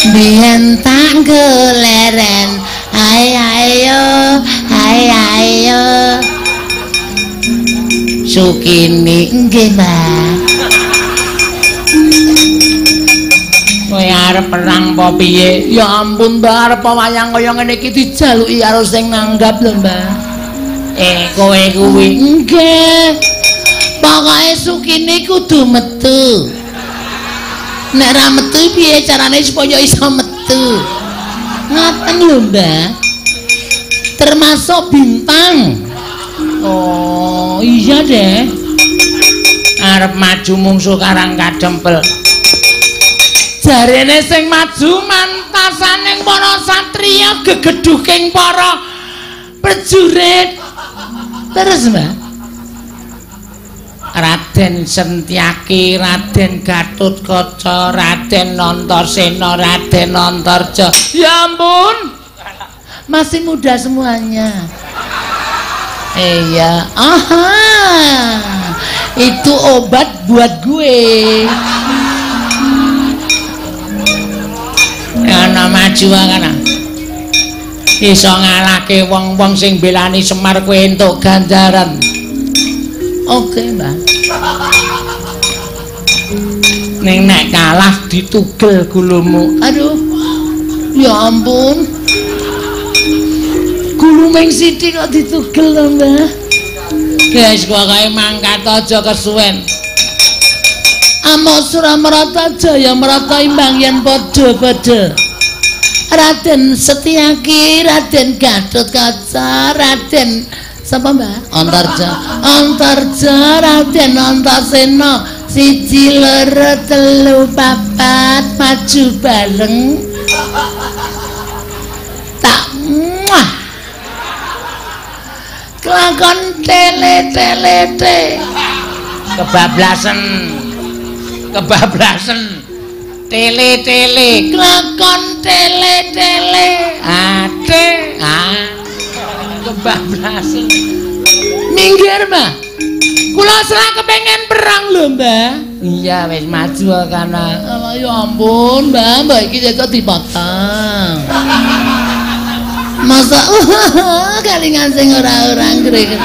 Biyen tak goleren, ae ayo, ae ayo. Sukini nggih, Mbah. Kowe arep perang apa piye? Ya ampun, Mbah, arep wayang kaya ngene iki dijaluki karo sing nanggap lho, Mbah. Kowe kuwi. Nggih. Pokoke Sukini kudu metu. Nek ra metu piye carane supaya iso metu? Ngoten lho, Mbah. Termasuk bintang. Oh, iya deh. Arep maju mungsuh Karang Kadempel. Jarene sing maju mantasaning para satriya gegedhuking para prajurit. Terus, Mbah. Raden Sentyaki, Raden Gatut Kaca, Raden Antasena, Raden Antarja. Ya ampun. Masih muda semuanya. Iya, aha. Itu obat buat gue. Ana maju kana. Iso ngalahke wong-wong sing belani Semar kowe entuk ganjaran. Oke, Mbah. Ning nek kalah ditugel gulumu. Aduh. Ya ampun. Gulu ming sithik kok ditugel to, Mbah. Wis pokoke mangkat aja kesuwen. Amok Suramarata Jaya Marata imbang yen padha-padha. Raden Setyaki, Raden Gatotkaca, Raden sapa, Mbah? Antarja. Antarja, Raden Antasena. 1 2 3 4 maju bareng. Tak muah. Kelakon tele-tele-te. Kebablasen. Kebablasen. Tele-tele. Kelakon tele-tele. Ate. Ah. Kebablasen. Minggir, Mbah. Kula selak kepengen perang lho, Mbah. Iya, wis maju kana. Alah ya ampun, Mbah, mbah iki kok dipotong. Masa kalingan sing ora-ora ngrek.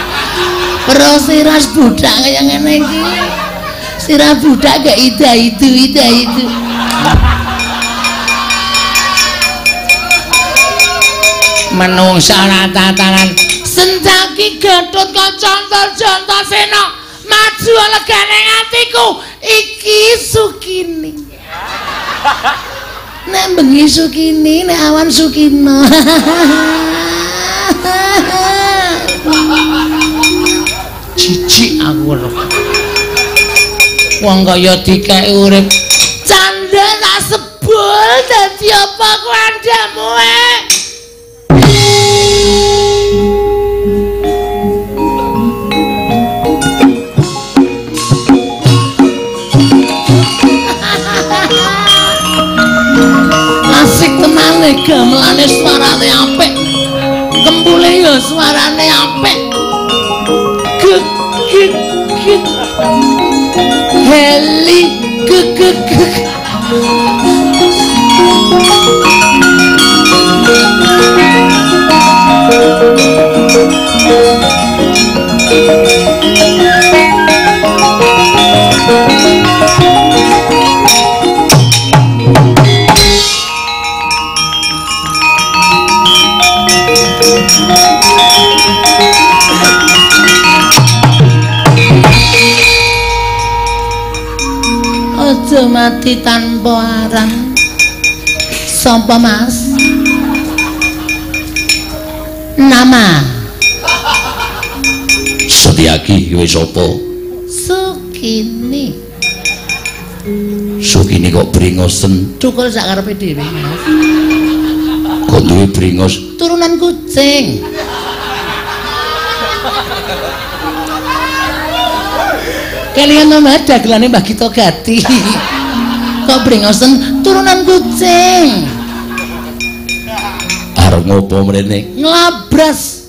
Pero sirah budak kaya ngene iki. Sirah budak gak ida itu, ida itu. Menungsa ora tatanan. Sencaki Gatotkaca Antarja Antasena maju legane atiku iki Sukini. Nek bengi Sukini, nek awan Sukino. Jijik aku weruh. Wong kaya dikeki urip candha tak sebul dadi apa kuandamu eh? Asik tenane gamelane suarane apik. Kempule ya suarane apik. Gek gek gek. Heli gek gek gek. Aja mati tanpa aran. Sapa, Mas? Nama Setyaki kowe sapa? Sukini. Sukini kok bringosen? Cukul sak karepe dhewe, Mas. Kok duwe bringos? Turunan kucing. Kalian nama dagelane Mbah Gito Gati. Kok bringosen turunan kucing. Arep ngopo mrene? Nglabras.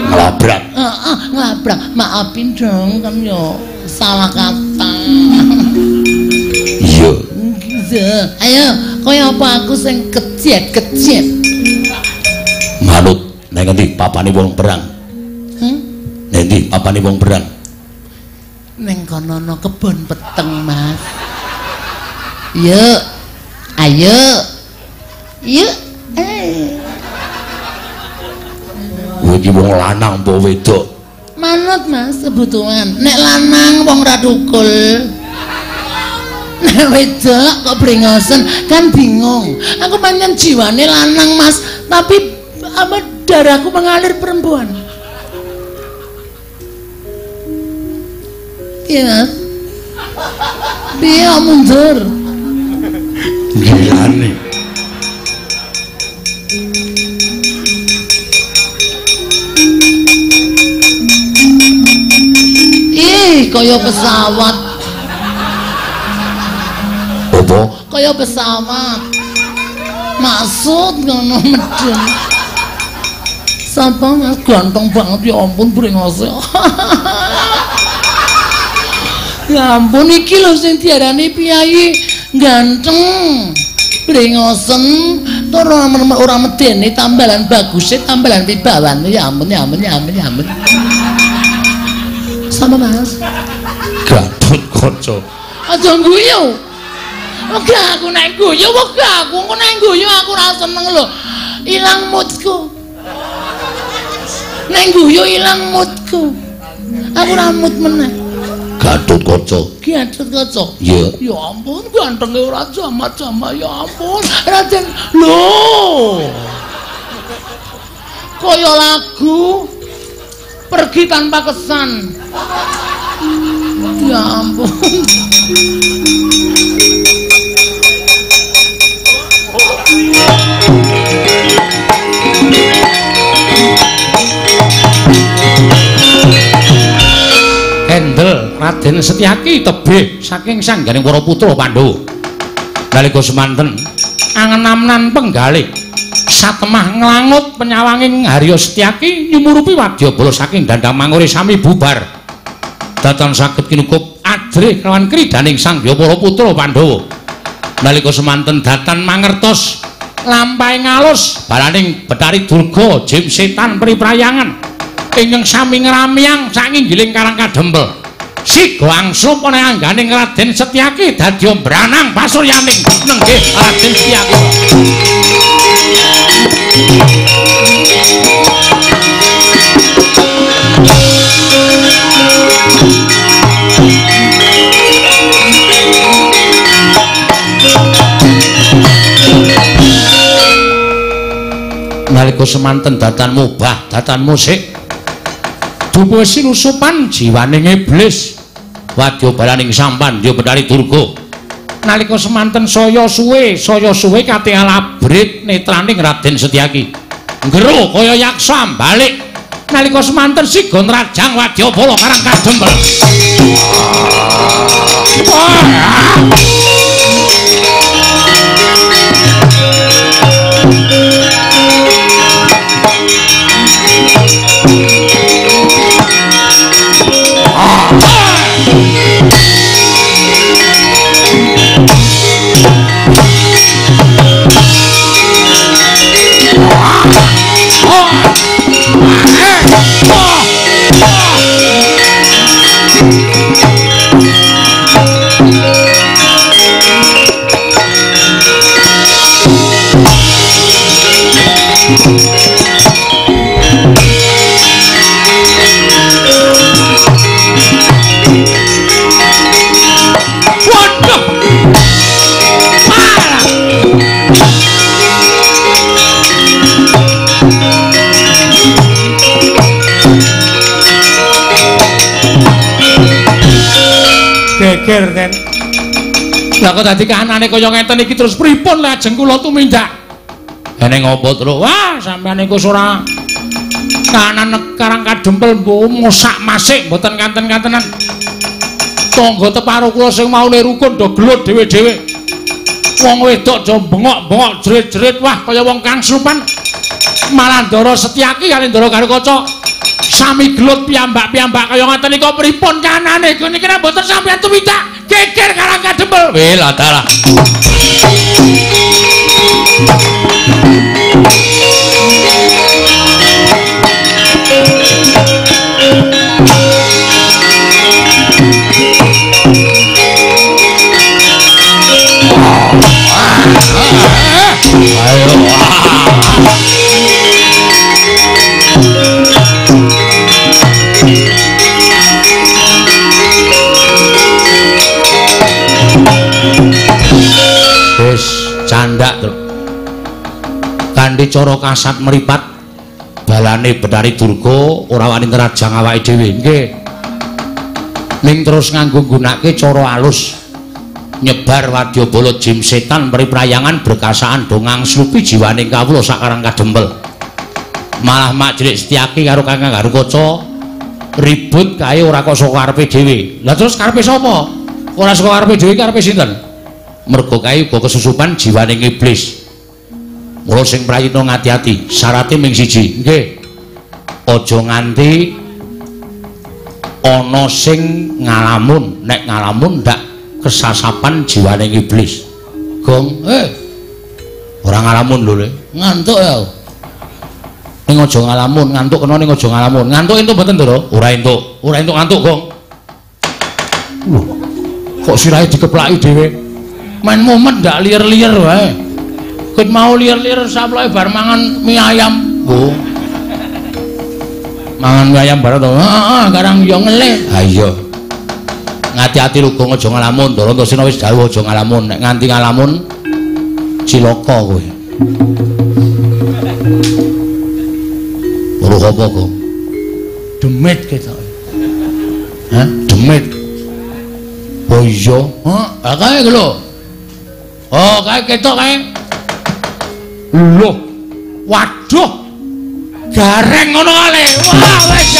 Nglabrak. Heeh, nglabrak. Maafin dong kan yo salah kata. Iya. Ayo, kaya apa aku sing kejet-kejet. Manut nang ngendi papane wong perang? Nang endi papane wong perang? Neng kono ana kebon peteng, Mas. Yuk. Ayo. Yuk. Kowe iki wong lanang apa wedok? Manut, Mas, kebutuhan. Nek lanang wong ra tukul. Nek wedok kok brengosen kan bingung. Aku pancen jiwane lanang, Mas, tapi apa darahku mengalir perempuan. Iya, Mas. Piye mundur? Gilane. Ih, kaya pesawat. Apa? Kaya pesawat. Maksud ngono medun. Sapa Mas ganteng banget ya ampun brengose. Ya ampun iki lho sing diarani piyayi ganteng, brengosen, Tur ora medeni tambalan baguse tambalan wibawane ya ampun ya ampun ya ampun ya ampun. Sama Mas. Gatotkaca. Aja guyu. Wegah aku nek guyu, wegah aku engko nek guyu aku ora seneng lho. Ilang moodku. Nek guyu ilang moodku. Aku ora mood meneh. Gatotkaca. Gatotkaca. Iya. Ya ampun, gantenge ora jamat-jamat ya ampun. Raden lho. Kaya lagu pergi tanpa kesan. Ya ampun. Kendel Raden Setyaki tebih saking sangganing para putra Pandhawa. Nalika semanten angenamnan penggalih satemah nglangut penyawanging Harya Setyaki nyumurupi wadyabala saking dandang mangure sami bubar. Datan saged kinukup ajrih kelawan kridaning sangya para putra Pandhawa. Nalika semanten datan mangertos lampahe ngalus balaning Bathari Durga jim setan priprayangan ingkang sami ngramyang saking giling Karang Kadempel. Siga angslup ana angganing Raden Setyaki dadi mbranang pasuryaning nenggih Raden Setyaki. Nalika semanten datan mubah datan musik dupa sinusupan jiwaning iblis wadyabalaning sampan ya Bathari Durga. Nalika semanten saya suwe katingal abrit netraning Raden Setyaki nggero kaya yaksa balik. Nalika semanten siga nrajang wadyabala Karang Kadempel. Geger ten. Lah kok dadi kahanane kaya ngeten iki terus pripun lajeng kula tumindak? Eneng apa terus? Wah, sampeyan niku ora kahanan Karang Kadempel mbok mosak masik mboten kanten-kantenan. Tangga teparo kula sing maune rukun do gelut dhewe-dhewe. Wong wedok do bengok-bengok jerit-jerit wah kaya wong kangsupan. Malah Ndara Setyaki kali Ndara Garukaca sami gelut piyambak-piyambak kaya ngaten nika pripun kanane iku niki nek mboten sampeyan tumindak geger Karang Kadempel. Weh lah dalah. Ayo. Wis candak to. Kanthi cara kasat mripat balane Bathari Durga ora wani nrajang awake dhewe. Nggih. Ning terus nganggo nggunakake cara alus nyebar wadyabala jim setan priprayangan berkasaan do ngangslupi jiwaning kawula sak Karang Kadempel. Malah Mak Cilik Setyaki karo Kakang Garukaca ribut kae ora kok saka karepe dhewe. Lah terus karepe sapa? Ora saka karepe dhewe karepe sinten? Mergo kae uga kesusupan jiwaning iblis. Mula sing prayitna ngati-ati, syarate ming siji. Nggih. Aja nganti ana sing ngalamun, nek ngalamun ndak kesasapan jiwaning iblis. Gong, Ora ngalamun lho, Le. Ngantuk ya. Ning aja ngalamun, ngantuk kena ning aja ngalamun. Ngantuk entuk mboten, Ndara? Ora entuk. Ora entuk ngantuk, Gong. Lho. Kok sirahe dikeplaki dhewe? Main mumet ndak liyer-liyer wae. Ket mau liyer-liyer saploke bar mangan mie ayam. Oh. Mangan mie ayam bareng to. Heeh, karang yo ngelih. Ha iya. Ngati-ati lho Gong, aja ngalamun. Ndara Antasena wis dawuh aja ngalamun. Nek nganti ngalamun cilaka kowe. Weruh apa, Gong? Demit ketoke. Hah? Demit. Oh iya, heeh, kae lho. Oh, kae ketok kae. Lho. Waduh. Gareng ngono kale. Wah, wis.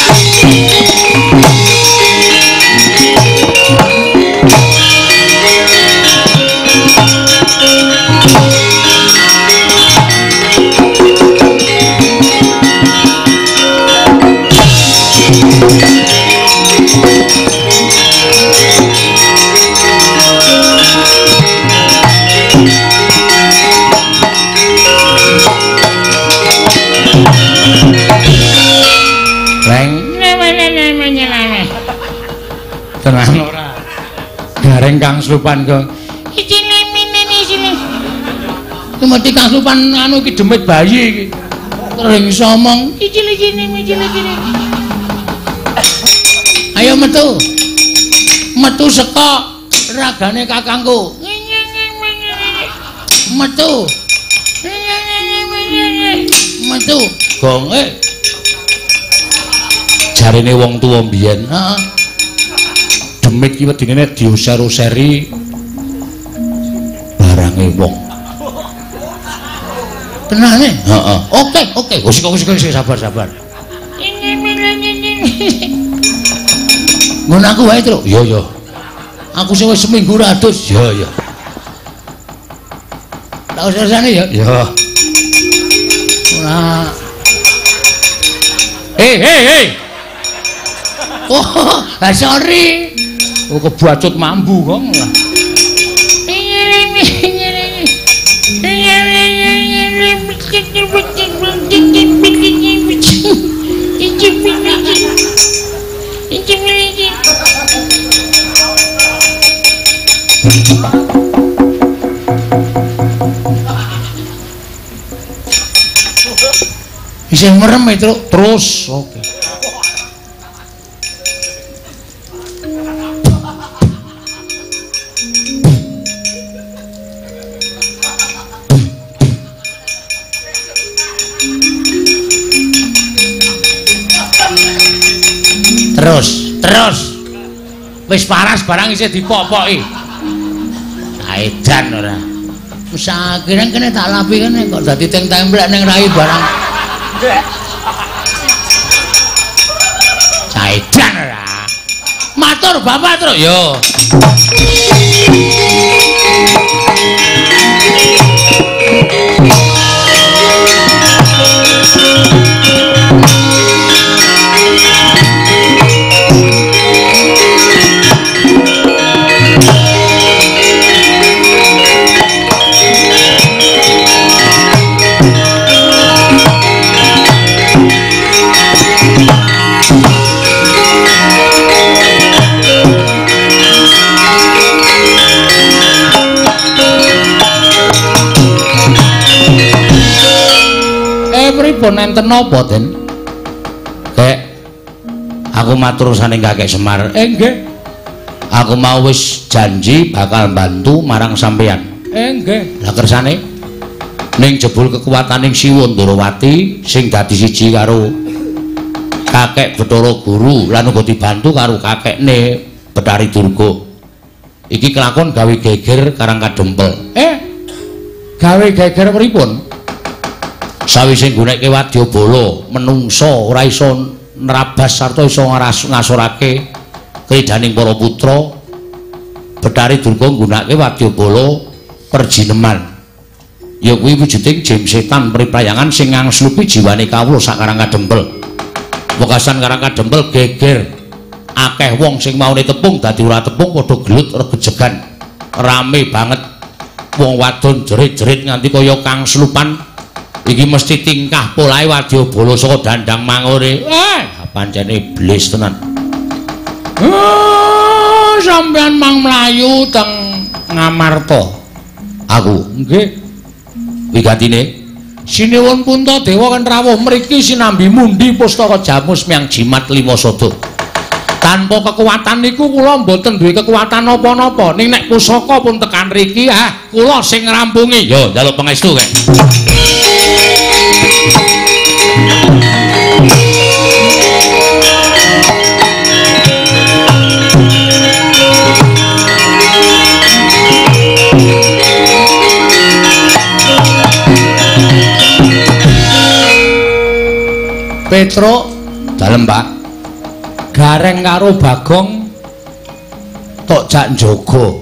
Tenang ora. Gareng kang slupan kok. Icine mine isine. Iki mesti kang slupan anu iki demit bayi iki. Terus iso omong icine icine icine icine. Ayo metu. Metu saka ragane kakangku. Metu. Metu. Gong jarine wong tuwa mbiyen. Heeh. Demit ki wedine nek diuser-useri barange wong. Tenane? Heeh. Oke, oke. Wis wis sabar-sabar. Ngono aku wae, Truk. Iya, iya. Aku sing wis seminggu ora adus. Iya, iya. Tak user-usane ya. Iya. Ora. Hei, hei, hei. Oh, sorry. Oh, kebacut mambu kok. Isih merem itu terus. Oke. Terus, terus. Wis paras barang isih dipopoki. Edan ora. Wis akhire kene tak lapi kene kok dadi teng templek ning rai barang. Edan ora. Matur Bapak terus yo. Pripun enten napa, Den? Kek, aku matur saning Kakek Semar. Nggih. Aku mau wis janji bakal bantu marang sampeyan. Nggih. Lah kersane ning jebul kekuataning Siwa Ndorowati sing dadi siji karo Kakek Bathara Guru lan uga dibantu karo kakekne Bathari Durga. Iki kelakon gawe geger Karang Kadempel. Gawe geger pripun? Sawise nggunekke wadyabala menungsa ora iso nerabas sarta iso ngasorake kridaning para putra. Bathari Durga nggunakake wadyabala perjineman, ya kuwi wujuding jim setan priprayangan sing ngangslupi jiwane kawula sak Karang Kadempel. Wekasan Karang Kadempel geger, akeh wong sing maune tepung dadi ora tepung, padha gelut regejegan, rame banget. Wong wadon jerit-jerit nganti kaya kang slupan. Iki mesti tingkah polahe wadyabala saka Dandang Mangure. Pancen iblis tenan. Sampeyan mang mlayu teng Ngamarta. Aku nggih. Wigatine Sinuwun Puntadewa kan rawuh mriki sinambi mundi pustaka jamus miang jimat lima sada. Tanpa kekuatan niku kula mboten duwe kekuatan napa-napa. Ning nek pusaka pun tekan riki, ah kula sing ngrampungi. Yo njaluk pangestu kek. Petruk dalem Pak. Gareng karo Bagong tok jak njaga.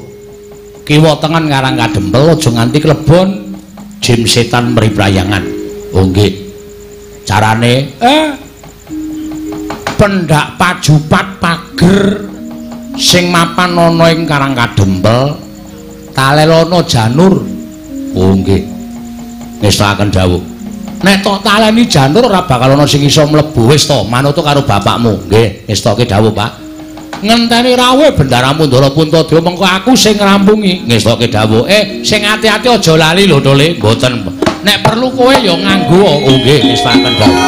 Kiwa tengen Karang Kadempel aja nganti klebon jim setan mri prayangan. Oh nggih. Carane pendak pajupat pager sing mapan ana ing Karang Kadempel talelono janur. Oh nggih. Ngestakaken dawuh. Nek tok taleni janur ora bakal ana sing iso mlebu. Wis to, manut karo bapakmu. Nggih, ngestoke dawuh, Pak. Ngenteni rawuh Bendaramu Ndara Puntadewa mengko aku sing ngrampungi. Ngestoke dawuh. Sing ati-ati aja lali lho, Tole. Mboten. Nek perlu kowe ya nganggo. Oh nggih, ngestaken dawuh.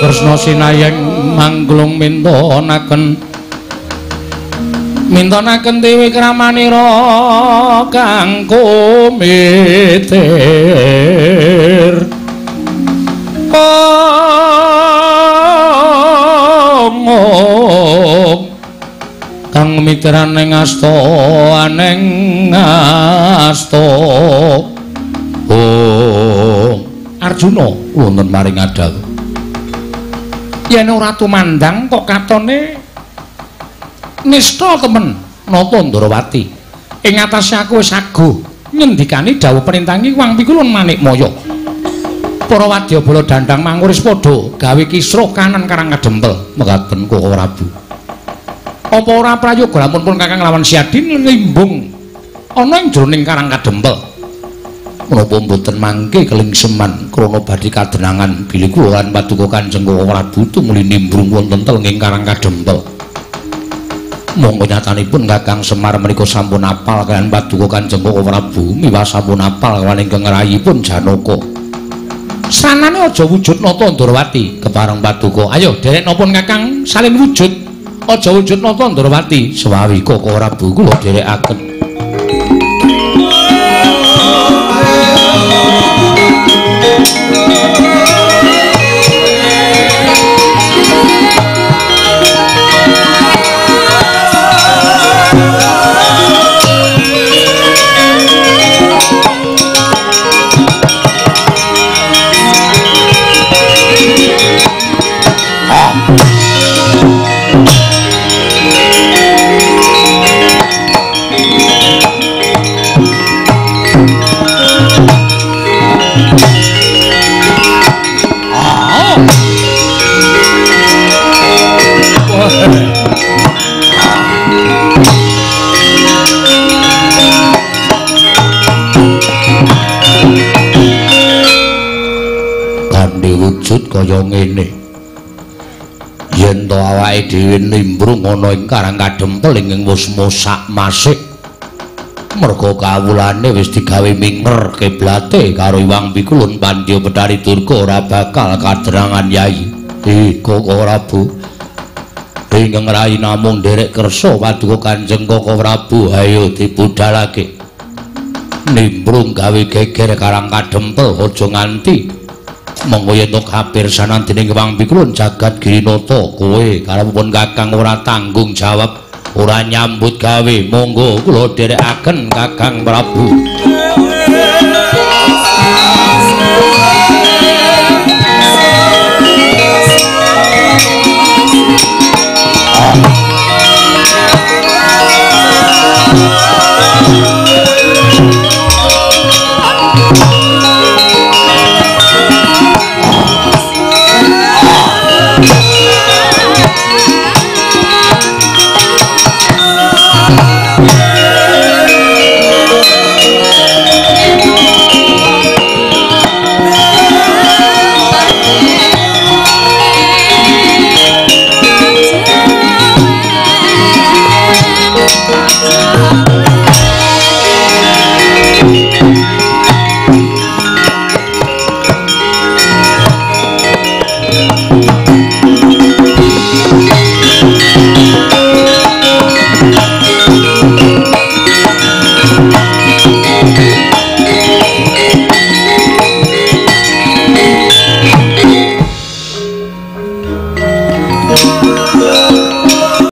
Kresna sinayeng mangglung mintonaken mintonaken dewi kramanira kang kumitir. Om kang mitran ing asta aneng asta. Om Arjuna wonten maring adal. Yen ora tumandang kok katone nista temen Nata Ndrawati. Ing atase aku wis aguh ngendikani dawuh perintangi wang pikulun Manikmaya. Para wadyabala Dandang Manguris padha gawe kisruh kanan Karang Kadempel. Mekaten Koko Prabu. Apa ora prayoga lamun pun Kakang lawan Siadi nglimbung ana ing jroning Karang Kadempel. Menapa mboten mangke kelingseman krana badhe kadenangan bilih kula lan paduka Kanjeng Koko Prabu tumuli nimbrung wonten telenging Karang Kadempel. Monggo nyatanipun Kakang Semar menika sampun apal kaliyan paduka Kanjeng Koko Prabu miwah sampun apal kaliyan ingkang rayipun Janaka. Sanane aja wujud Nata Ndrawati kepareng paduka. Ayo derek napa Kakang salin wujud. Aja wujud Nata Ndrawati sewawi Koko Prabu kula derekaken. kaya ngene. Yen to awake dhewe nimbrung ana ing Karang Kadempel ing wis mosak masik. Merga kawulane wis digawe minger kiblate karo Iwang Pikulun Pandya Betari Durga ora bakal kadrangan Yai. Koko Prabu. Ingkang rai namung nderek kersa paduka Kanjeng Koko Prabu, ayo dibudalake. Nimbrung gawe geger Karang Kadempel aja nganti monggo yen to kapirsanan dening Iwang Pikulun jagat Girinata kowe karepipun Kakang ora tanggung jawab, ora nyambut gawe, monggo kula dherekaken Kakang Prabu.